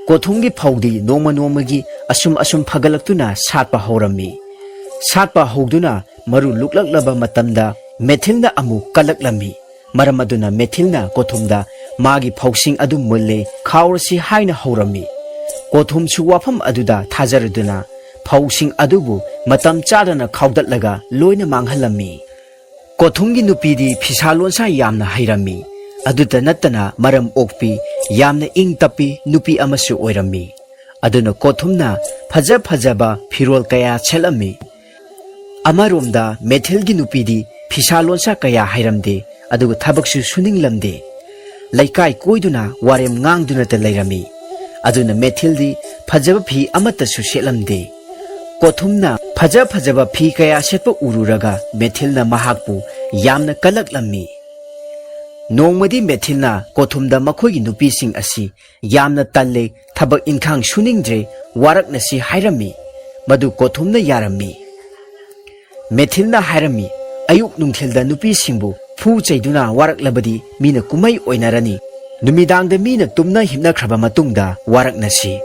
ꯀꯣꯊꯨꯝꯒꯤ ꯐꯧꯗꯤ ꯅꯣꯡꯃ ꯅꯣꯡꯃꯒꯤ ꯑꯁꯨꯝ ꯑꯁꯨꯝ ꯐꯒꯠꯂꯛꯇꯨꯅ ꯁꯥꯠꯄ ꯍꯧꯔꯝꯃꯤ꯫ ꯁꯥꯠꯄ ꯍꯧꯗꯨꯅ ꯃꯔꯨ ꯂꯨꯛꯂꯛꯂꯕ ꯃꯇꯝꯗ ꯃꯦꯊꯤꯜꯅ ꯑꯃꯨꯛ ꯀꯜꯂꯛꯂꯝꯃꯤ꯫ ꯃꯔꯝ ꯑꯗꯨꯅ ꯃꯦꯊꯤꯜꯅ ꯀꯣꯊꯨꯝꯗ ꯃꯥꯒꯤ ꯐꯧꯁꯤꯡ ꯑꯗꯨ ꯃꯨꯜꯂꯦ, ꯈꯥꯎꯔꯁꯤ ꯍꯥꯏꯅ ꯍꯧꯔꯝꯃꯤ꯫ ꯀꯣꯊꯨꯝꯁꯨ ꯋꯥꯐꯝ ꯑꯗꯨꯗ ꯊꯥꯖꯔꯗꯨꯅ ꯐꯧꯁꯤꯡ ꯑꯗꯨꯕꯨ ꯃꯇꯝ ꯆꯥꯗꯅ ꯈꯥꯎꯗꯠꯂꯒ ꯂꯣꯏꯅ ꯃꯥꯡꯍꯜꯂꯝꯃꯤ꯫ ꯀꯣꯊꯨꯝꯒꯤ ꯅꯨꯄꯤꯗꯤ ꯐꯤꯁꯥ ꯂꯣꯟꯁꯥ ꯌꯥꯝꯅ ꯍꯩꯔꯝꯃꯤ꯫ ꯑꯗꯨꯇ ꯅꯠꯇꯅ ꯃꯔꯝ ꯑꯣꯛꯄꯤ, ꯌꯥꯝꯅ ꯏꯪ ꯇꯞꯄꯤ ꯅꯨꯄꯤ ꯑꯃꯁꯨ ꯑꯣꯏꯔꯝꯃꯤ꯫ ꯑꯗꯨꯅ ꯀꯣꯊꯨꯝꯅ ꯐꯖ ꯐꯖꯕ ꯐꯤꯔꯣꯜ ꯀꯌꯥ ꯁꯦꯠꯂꯝꯃꯤ꯫ ꯑꯃꯔꯣꯝꯗ ꯃꯦꯊꯤꯜꯒꯤ ꯅꯨꯄꯤꯗꯤ ꯐꯤꯁꯥ ꯂꯣꯟꯁꯥ ꯀꯌꯥ ꯍꯩꯔꯝꯗꯦ, ꯑꯗꯨꯒ ꯊꯕꯛꯁꯨ ꯁꯨꯅꯤꯡꯂꯝꯗꯦ꯫ ꯂꯩꯀꯥꯏ ꯀꯣꯏꯗꯨꯅ ꯋꯥꯔꯦꯝ ꯉꯥꯡꯗꯨꯅꯇ ꯂꯩꯔꯝꯃꯤ꯫ ꯑꯗꯨꯅ ꯃꯦꯊꯤꯜꯗꯤ ꯐꯖꯕ ꯐꯤ ꯑꯃꯠꯇꯁꯨ ꯁꯦꯠꯂꯝꯗꯦ꯫ ꯀꯣꯊꯨꯝꯅ ꯐꯖ ꯐꯖꯕ ꯐꯤ ꯀꯌꯥ ꯁꯦꯠꯄ ꯎꯔꯨꯔꯒ ꯃꯦꯊꯤꯜꯅ ꯃꯍꯥꯛꯄꯨ ꯌꯥꯝꯅ ꯀꯜꯂꯛꯂꯝꯃꯤ꯫ ꯅꯣꯡꯃꯗꯤ ꯃꯦꯊꯤꯜꯅ ꯀꯣꯊꯨꯝꯗ ꯃꯈꯣꯏꯒꯤ ꯅꯨꯄꯤꯁꯤꯡ ꯑꯁꯤ ꯌꯥꯝꯅ ꯇꯜꯂꯦ, ꯊꯕꯛ ꯏꯟꯈꯥꯡ ꯁꯨꯅꯤꯡꯗ꯭ꯔꯦ, ꯋꯥꯔꯛꯅꯁꯤ ꯍꯥꯏꯔꯝꯃꯤ꯫ ꯃꯗꯨ ꯀꯣꯊꯨꯝꯅ ꯌꯥꯔꯝꯃꯤ꯫ ꯃꯦꯊꯤꯜꯅ ꯍꯥꯏꯔꯝꯃꯤ, "ꯑꯌꯨꯛ ꯅꯨꯡꯊꯤꯜꯗ ꯅꯨꯄꯤꯁꯤꯡꯕꯨ ꯐꯨ ꯆꯩꯗꯨꯅ ꯋꯥꯔꯛꯂꯕꯗꯤ ꯃꯤꯅ ꯀꯨꯝꯍꯩ ꯑꯣꯏꯅꯔꯅꯤ꯫ ꯅꯨꯃꯤꯗꯥꯡꯗ ꯃꯤꯅ ꯇꯨꯝꯅ ꯍꯤꯞꯅꯈ꯭ꯔꯕ ꯃꯇꯨꯡꯗ ꯋꯥꯔꯛꯅꯁꯤ꯫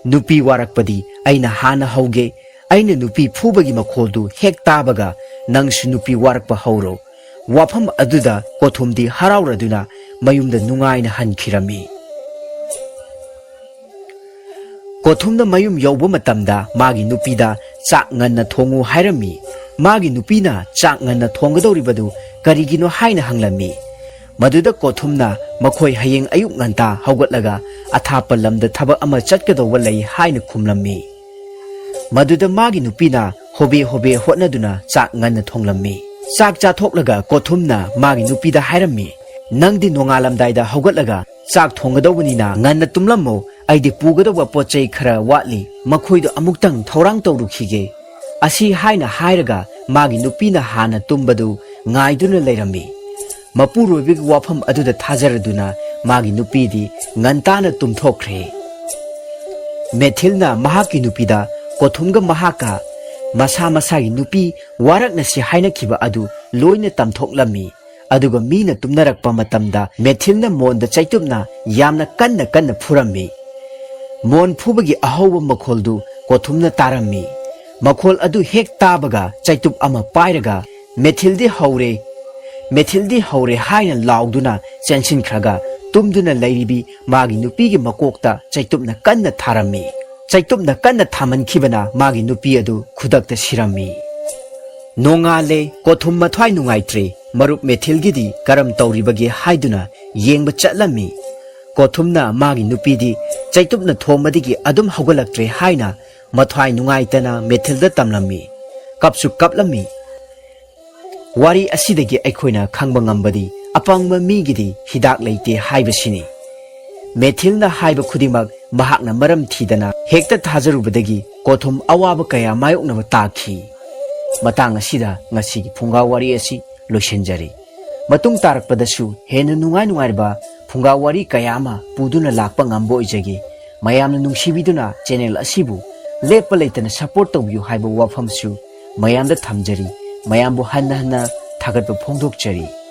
ꯅꯨꯄꯤ ꯋꯥꯔꯛꯄꯗꯤ ꯑꯩꯅ ꯍꯥꯟꯅ ꯍꯧꯒꯦ꯫ ꯑꯩꯅ ꯅꯨꯄꯤ ꯐꯨꯕꯒꯤ ꯃꯈꯣꯜꯗꯨ ꯍꯦꯛ ꯇꯥꯕꯒ ꯅꯪꯁꯨ ꯅꯨꯄꯤ ꯋꯥꯔꯛꯄ ꯍꯧꯔꯣ꯫" ꯋꯥꯐꯝ ꯑꯗꯨꯗ ꯀꯣꯊꯨꯝꯗꯤ ꯍꯔꯥꯎꯔꯗꯨꯅ ꯃꯌꯨꯝꯗ ꯅꯨꯡꯉꯥꯏꯅ ꯍꯟꯈꯤꯔꯝꯃꯤ꯫ ꯀꯣꯊꯨꯝꯅ ꯃꯌꯨꯝ ꯌꯧꯕ ꯃꯇꯝꯗ ꯃꯥꯒꯤ ꯅꯨꯄꯤꯗ ꯆꯥꯛ ꯉꯟꯅ ꯊꯣꯡꯉꯨ ꯍꯥꯏꯔꯝꯃꯤ꯫ ꯃꯥꯒꯤ ꯅꯨꯄꯤꯅ ꯆꯥꯛ ꯉꯟꯅ ꯊꯣꯡꯒꯗꯧꯔꯤꯕꯗꯨ ꯀꯔꯤꯒꯤꯅꯣ ꯍꯥꯏꯅ ꯍꯪꯂꯝꯃꯤ꯫ ꯃꯗꯨꯗ ꯀꯣꯊꯨꯝꯅ ꯃꯈꯣꯏ ꯍꯌꯦꯡ ꯑꯌꯨꯛ ꯉꯟꯇꯥ ꯍꯧꯒꯠꯂꯒ ꯑꯊꯥꯞꯄ ꯂꯝꯗ ꯊꯕꯛ ꯑꯃ ꯆꯠꯀꯗꯧꯕ ꯂꯩ ꯍꯥꯏꯅ ꯈꯨꯝꯂꯝꯃꯤ꯫ ꯃꯗꯨꯗ ꯃꯥꯒꯤ ꯅꯨꯄꯤꯅ ꯍꯣꯕꯦ ꯍꯣꯕꯦ ꯍꯣꯠꯅꯗꯨꯅ ꯆꯥꯛ ꯉꯟꯅ ꯊꯣꯡꯂꯝꯃꯤ꯫ ꯆꯥꯛ ꯆꯥꯊꯣꯛꯂꯒ ꯀꯣꯊꯨꯝꯅ ꯃꯥꯒꯤ ꯅꯨꯄꯤꯗ ꯍꯥꯏꯔꯝꯃꯤ, "ꯅꯪꯗꯤ ꯅꯣꯡꯉꯥꯜꯂꯝꯗꯥꯏꯗ ꯍꯧꯒꯠꯂꯒ ꯆꯥꯛ ꯊꯣꯡꯒꯗꯧꯕꯅꯤꯅ ꯉꯟꯅ ꯇꯨꯝꯂꯝꯃꯣ, ꯑꯩꯗꯤ ꯄꯨꯒꯗꯧꯕ ꯄꯣꯠ ꯆꯩ ꯈꯔ ꯋꯥꯠꯂꯤ, ꯃꯈꯣꯏꯗꯣ ꯑꯃꯨꯛꯇꯪ ꯊꯧꯔꯥꯡ ꯇꯧꯔꯨꯈꯤꯒꯦ꯫" ꯑꯁꯤ ꯍꯥꯏꯅ ꯍꯥꯏꯔꯒ ꯃꯥꯒꯤ ꯅꯨꯄꯤꯅ ꯍꯥꯟꯅ ꯇꯨꯝꯕꯗꯨ ꯉꯥꯏꯗꯨꯅ ꯂꯩꯔꯝꯃꯤ꯫ ꯃꯄꯨꯔꯣꯏꯕꯒꯤ ꯋꯥꯐꯝ ꯑꯗꯨꯗ ꯊꯥꯖꯔꯗꯨꯅ ꯃꯥꯒꯤ ꯅꯨꯄꯤꯗꯤ ꯉꯟꯇꯥꯅ ꯇꯨꯝꯊꯣꯛꯈ꯭ꯔꯦ꯫ ꯃꯦꯊꯤꯜꯅ ꯃꯍꯥꯛꯀꯤ ꯅꯨꯄꯤꯗ ꯀꯣꯊꯨꯝꯒ ꯃꯍꯥꯛꯀ ꯃꯁꯥ ꯃꯁꯥꯒꯤ ꯅꯨꯄꯤ ꯋꯥꯔꯛꯅꯁꯤ ꯍꯥꯏꯅꯈꯤꯕ ꯑꯗꯨ ꯂꯣꯏꯅ ꯇꯝꯊꯣꯛꯂꯝꯃꯤ꯫ ꯑꯗꯨꯒ ꯃꯤꯅ ꯇꯨꯝꯅꯔꯛꯄ ꯃꯇꯝꯗ ꯃꯦꯊꯤꯜꯅ ꯃꯣꯟꯗ ꯆꯩꯇꯨꯞꯅ ꯌꯥꯝꯅ ꯀꯟꯅ ꯀꯟꯅ ꯐꯨꯔꯝꯃꯤ꯫ ꯃꯣꯟ ꯐꯨꯕꯒꯤ ꯑꯍꯧꯕ ꯃꯈꯣꯜꯗꯨ ꯀꯣꯊꯨꯝꯅ ꯇꯥꯔꯝꯃꯤ꯫ ꯃꯈꯣꯜ ꯑꯗꯨ ꯍꯦꯛ ꯇꯥꯕꯒ ꯆꯩꯇꯨꯞ ꯑꯃ ꯄꯥꯏꯔꯒ "ꯃꯦꯊꯤꯜꯗꯤ ꯍꯧꯔꯦ, ꯃꯦꯊꯤꯜꯗꯤ ꯍꯧꯔꯦ" ꯍꯥꯏꯅ ꯂꯥꯎꯗꯨꯅ ꯆꯦꯟꯁꯤꯟꯈ꯭ꯔꯒ ꯇꯨꯝꯗꯨꯅ ꯂꯩꯔꯤꯕꯤ ꯃꯥꯒꯤ ꯅꯨꯄꯤꯒꯤ ꯃꯀꯣꯛꯇ ꯆꯩꯇꯨꯞꯅ ꯀꯟꯅ ꯊꯥꯔꯝꯃꯤ꯫ ꯆꯩꯇꯨꯞꯅ ꯀꯟꯅ ꯊꯥꯃꯟꯈꯤꯕꯅ ꯃꯥꯒꯤ ꯅꯨꯄꯤ ꯑꯗꯨ ꯈꯨꯗꯛꯇ ꯁꯤꯔꯝꯃꯤ꯫ ꯅꯣꯡꯉꯥꯜꯂꯦ꯫ ꯀꯣꯊꯨꯝ ꯃꯊ꯭ꯋꯥꯏ ꯅꯨꯡꯉꯥꯏꯇ꯭ꯔꯦ꯫ ꯃꯔꯨꯞ ꯃꯦꯊꯤꯜꯒꯤꯗꯤ ꯀꯔꯝ ꯇꯧꯔꯤꯕꯒꯦ ꯍꯥꯏꯗꯨꯅ ꯌꯦꯡꯕ ꯆꯠꯂꯝꯃꯤ꯫ ꯀꯣꯊꯨꯝꯅ ꯃꯥꯒꯤ ꯅꯨꯄꯤꯗꯤ ꯆꯩꯇꯨꯞꯅ ꯊꯣꯝꯕꯗꯒꯤ ꯑꯗꯨꯝ ꯍꯧꯒꯠꯂꯛꯇ꯭ꯔꯦ ꯍꯥꯏꯅ ꯃꯊ꯭ꯋꯥꯏ ꯅꯨꯡꯉꯥꯏꯇꯅ ꯃꯦꯊꯤꯜꯗ ꯇꯝꯂꯝꯃꯤ꯫ ꯀꯞꯁꯨ ꯀꯞꯂꯝꯃꯤ꯫ ꯋꯥꯔꯤ ꯑꯁꯤꯗꯒꯤ ꯑꯩꯈꯣꯏꯅ ꯈꯪꯕ ꯉꯝꯕꯗꯤ ꯑꯄꯪꯕ ꯃꯤꯒꯤꯗꯤ ꯍꯤꯗꯥꯛ ꯂꯩꯇꯦ ꯍꯥꯏꯕꯁꯤꯅꯤ꯫ ꯃꯦꯊꯤꯜꯅ ꯍꯥꯏꯕ ꯈꯨꯗꯤꯡꯃꯛ ꯃꯍꯥꯛꯅ ꯃꯔꯝ ꯊꯤꯗꯅ ꯍꯦꯛꯇ ꯊꯥꯖꯔꯨꯕꯗꯒꯤ ꯀꯣꯊꯨꯝ ꯑꯋꯥꯕ ꯀꯌꯥ ꯃꯥꯌꯣꯛꯅꯕ ꯇꯥꯈꯤ꯫ ꯃꯇꯥꯡ ꯑꯁꯤꯗ ꯉꯁꯤꯒꯤ ꯐꯨꯡꯒꯥ ꯋꯥꯔꯤ ꯑꯁꯤ ꯂꯣꯏꯁꯤꯟꯖꯔꯤ꯫ ꯃꯇꯨꯡ ꯇꯥꯔꯛꯄꯗꯁꯨ ꯍꯦꯟꯅ ꯅꯨꯡꯉꯥꯏ ꯅꯨꯡꯉꯥꯏꯔꯕ ꯐꯨꯡꯒꯥ ꯋꯥꯔꯤ ꯀꯌꯥ ꯑꯃ ꯄꯨꯗꯨꯅ ꯂꯥꯛꯄ ꯉꯝꯕ ꯑꯣꯏꯖꯒꯦ꯫ ꯃꯌꯥꯝꯅ ꯅꯨꯡꯁꯤꯕꯤꯗꯨꯅ ꯆꯦꯅꯦꯜ ꯑꯁꯤꯕꯨ ꯂꯦꯞꯄ ꯂꯩꯇꯅ ꯁꯄꯣꯔꯠ ꯇꯧꯕꯤꯌꯨ ꯍꯥꯏꯕ ꯋꯥꯐꯝꯁꯨ ꯃꯌꯥꯝꯗ ꯊꯝꯖꯔꯤ꯫ ꯃꯌꯥꯝꯕꯨ ꯍꯟꯅ ꯍꯟꯅ ꯊꯥꯒꯠꯄ ꯐꯣꯡꯗꯣꯛꯆꯔꯤ꯫